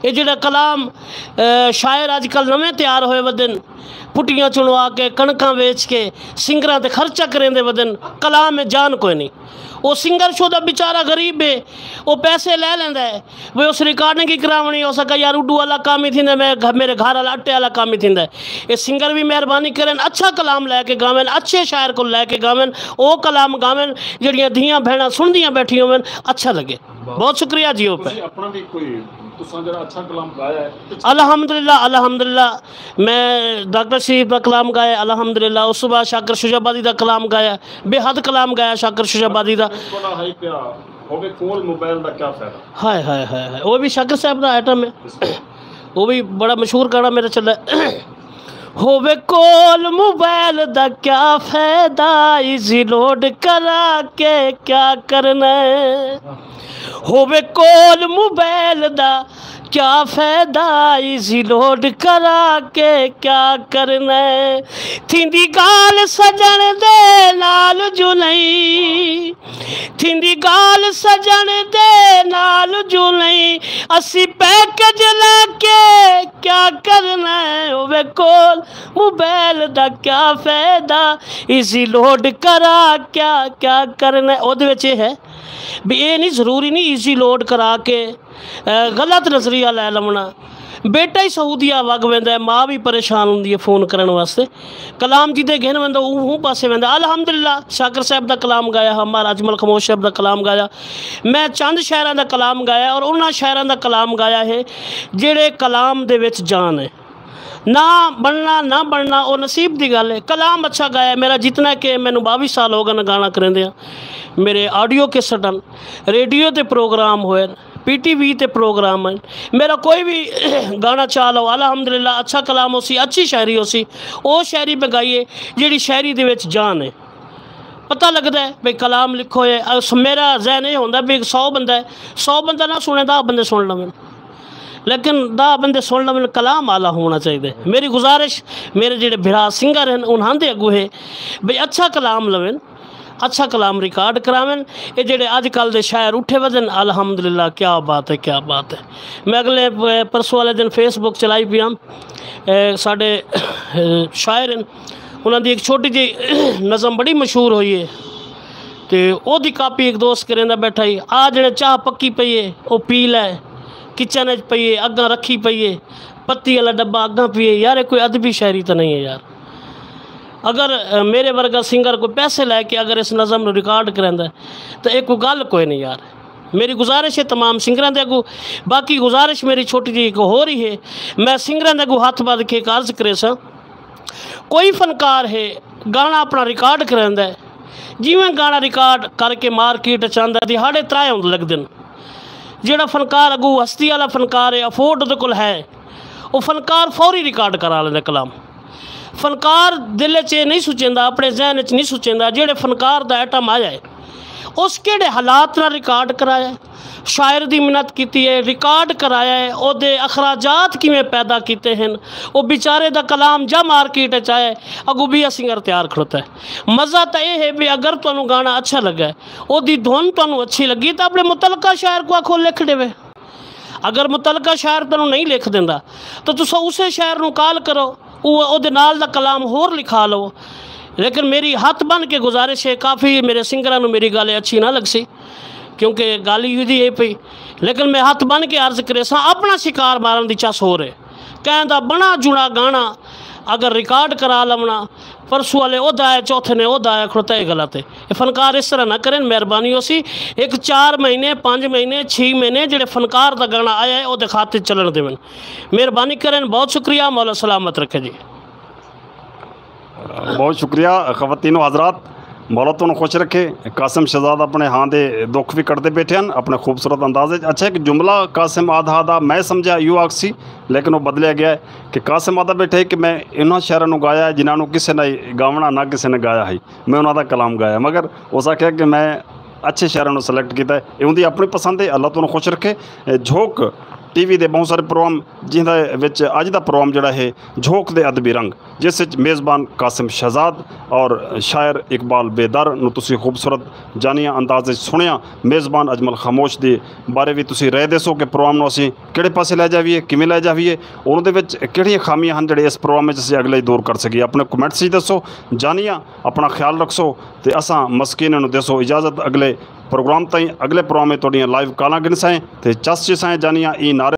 یہ جڑا کلام شاعر اج کل نویں تیار ہوئے ودن، پٹیاں چنوا کے، کݨکاں ویچ کے، سنگراں تے خرچہ کریندے ودن، کلام جان کوئی نہیں۔ او سنگر شدہ بیچارہ غریب ہے، او پیسے لے لیندا ہے، وہ اس ریکارڈنگ ہی کراونی، اس آکھا یار اڈو والا کام ہی تھیندا، میں گھ-، میرے گھر والا اٹے والا کام ہی تھیندا ہے۔ اے سنگر بھی مہربانی کرن، اچھا کلام لے کے گاون، اچھے شاعر کو لے کے گاون، او کلام گاون جڑیاں دھیاں بہناں سندیاں بیٹھی ہوون، اچھا لگے۔ بہت شکریہ جی۔ او پہ تسی اپنا بھی کوئی، تساں جڑا اچھا کلام گایا ہے؟ الحمدللہ، الحمدللہ، میں ڈاکٹر شریف دا کلام گایا، الحمدللہ۔ اس صبح شاکر شجاع آبادی دا کلام گایا، بے حد کلام گایا شاکر شجاع آبادی دا۔ تھوڑا ہائی پیا ہوے کول موبائل دا کیا فائدہ؟ ہائے ہائے ہائے ہائے، وہ بھی شاکر صاحب دا آئٹم ہے، وہ بھی بڑا مشہور گانا میرا چلا ہے۔ ہووے کول موبائل دا کیا فائدہ، ایزی لوڈ کرا کے کیا کرنا ہے؟ ہووے کول موبائل دا کیا فائدہ، ایزی لوڈ کرا کے کیا کرنا ہے؟ تھیندی ڳالھ سڄݨ دے نال جو نہیں، تھیندی ڳالھ سڄݨ دے نال جو نہیں، اسی پیکج لا کے کیا کرنا ہے؟ ہووے کول موبائل دا کیا فائدہ، ایزی لوڈ کرا کیا کیا کرنا ہے؟ اودے وچ یہ ہے بھی یہ نہیں، ضروری نہیں ایزی لوڈ کرا کے، اے، غلط نظریہ لے لونا۔ بیٹا ہی سعودیہ وگ ویندا ہے، ماں بھی پریشان ہوندی ہے فون کرن واسطے۔ کلام جدے گھن ویندا، اوں، اوں پاسے ویندا۔ الحمدللہ، شاکر صاحب دا کلام گایا ہا، مہاراج ملک خموش صاحب دا کلام گایا۔ میں چند شاعراں دا کلام گایا اور انہاں شاعراں دا کلام گایا ہے جڑے کلام دے وچ جان ہے۔ نہ بݨنا، نہ بݨنا، او نصیب دی ڳالھ ہے۔ کلام اچھا گایا ہے، میرا جتنا کہ مینوں ٻاویہہ سال ہو ڳئے گانا کریندے ہاں۔ میرے آڈیو کیسٹ ہن، ریڈیو تے پروگرام ہوئے، پی ٹی وی تے پروگرام ہن۔ میرا کوئی بھی گانا چا لو، الحمدللہ، اچھا کلام ہوسی، اچھی شاعری ہوسی، او شاعری میں گائیے جیڑھی شاعری دے وچ جان ہے۔ پتہ لڳدا ہے بھئی کلام لکھو ہے۔ اس، میرا ذہن یہ ہوندا ہے بھئی سو بندہ ہے، سو بندہ نہ سُݨے، دہ بندے سُݨ لون، لیکن دہ بندے سُݨ لون، کلام آلا ہونا چاہیے۔ میری گزارش میرے جڑے بھرا سنگر ہیں انہاں دے اگوں ہے بھئی اچھا کلام لون، اچھا کلام ریکارڈ کراون۔ یہ جڑے اج کل دے شاعر اٹھے ودن، الحمدللہ، کیا بات ہے، کیا بات ہے۔ میں اگلے، اے، پرسوں والے دن فیس بک چلائی پیاں، اے، ساڈے، اے، شاعر ہیں، انہاں دی ایک چھوٹی جی نظم بڑی مشہور ہوئی ہے، تے او دی کاپی ایک دوست کریندا بیٹھا ہی، آ جڑے چاہ پکی پئی ہے، او پی لے، کچن اچ پئی ہے، اگاں رکھی پئی ہے، پتی والا ڈبہ اگاں پئی ہے۔ یار، یہ کوئی ادبی شاعری تو نہیں ہے یار۔ اگر، اے، میرے ورگا سنگر کوئی پیسے لے کے اگر اس نظم نو ریکارڈ کریندا ہے، تو یہ کوئی گل کوئی نہیں یار۔ میری گزارش ہے تمام سنگراں دے اگوں۔ باقی گزارش میری چھوٹی جی ایک ہو رہی ہے، میں سنگراں دے اگوں ہاتھ بدھ کے ایک عرض کریساں، کوئی فنکار ہے گانا اپنا ریکارڈ کریندا ہے، جیویں گانا ریکارڈ کر کے مارکیٹ اچ آندا ہے، دیہاڑے ترائے ہوندے لڳدن۔ جیڑھا فنکار اگوں ہستی والا فنکار ہے، افورڈ اودے کول ہے، او فنکار فوری ریکارڈ کرا لیندا کلام۔ فنکار دل اچ اے نہیں سوچیندا، اپنے ذہن اچ نہیں سوچیندا، جیڑھے فنکار دا آئٹم آیا ہے، اس کیڑھے حالات نال ریکارڈ کرایا ہے، شاعر دی محنت کیتی ہے، ریکارڈ کرایا ہے، اودے اخراجات کیویں پیدا کیتے ہن، او بیچارے دا کلام جا مارکیٹ اچ آیا ہے، اگوں ٻیا سنگر تیار کھڑوتا ہے۔ مزہ تاں اے ہے بھئی اگر تانوں گانا اچھا لڳا ہے، اودی دھن تانوں اچھی لڳی تاں اپنے متعلقہ شاعر کوں آکھو لکھ ݙیوے۔ اگر متعلقہ شاعر تانوں نہیں لکھ ݙیندا تاں تساں اسے شاعر نوں کال کرو، او، اودے نال دا کلام ہور لکھا لو۔ لیکن میری ہتھ بن کے گزارش ہے، کافی میرے سنگراں نوں میری ڳالھ اچھی نہ لڳسی، کیونکہ ڳالھ ایہو جی ہے پئی۔ لیکن میں ہتھ بن کے عرض کریساں، اپنا شکار مارن دی چس ہور ہے۔ کہیں دا بݨا جُڑا گانا اگر ریکارڈ کرا لونا، پرسوں والے او دا ہے، چوتھے نے او دا ہے، کھڑوتا ہے، غلط ہے۔ اے فنکار اس طرح نہ کرن، مہربانی ہوسی۔ ایک چار مہینے، پنج مہینے، چھی مہینے جڑے فنکار دا گانا آیا ہے، او دے خاطر چلن دیون۔ مہربانی کرن، بہت شکریہ، مولا سلامت رکھے جی۔ بہت شکریہ خواتین و حضرات، مولا تہاݙوں خوش رکھے۔ قاسم شہزاد اپݨے ہاں دے دکھ وی کڈھدے بیٹھے ہن اپݨے خوبصورت انداز وچ۔ اچھا، ایک جملہ قاسم آدھا آدھا میں سمجھا ایہو آکھسی، لیکن او بدلیا گیا ہے کہ قاسم آدھا بیٹھے کہ میں انہاں شاعراں نوں گایا ہے جنہاں نوں کسے نے گاوݨا نہ کسے نے گایا ہے، میں انہاں دا کلام گایا، مگر اس آکھیا کہ میں اچھے شاعراں نوں سلیکٹ کیتا ہے۔ اے اوندی اپݨی پسند ہے، اللہ تہاݙوں خوش رکھے۔ اے جھوک ٹی وی دے بہت سارے پروگرام، جنہاں دے وچ اج دا پروگرام جڑا ہے جھوک دے ادبی رنگ، جس وچ میزبان قاسم شہزاد اور شاعر اقبال بیدار نو تسی خوبصورت جانیاں انداز وچ سنیا۔ میزبان اجمل خاموش دی بارے وی تسی رائے دیسو کہ پروگرام نو اسی کیڑے پاسے لے جاویے، کیویں لے جاویے، انہاں دے وچ کیڑیاں خامیاں ہن جڑے اس پروگرام وچ اسی اگلے دور کر سکیے۔ اپنے کمنٹس وچ دسو۔ جانیاں، اپنا خیال رکھسو تے اساں مسکین نو دیسو اجازت۔ اگلے پروگرام تائیں، اگلے پروگرام وچ تہاڈیاں لائیو کالاں گھنسائیں تے چس چسائیں۔ جانیاں، ایں نعرے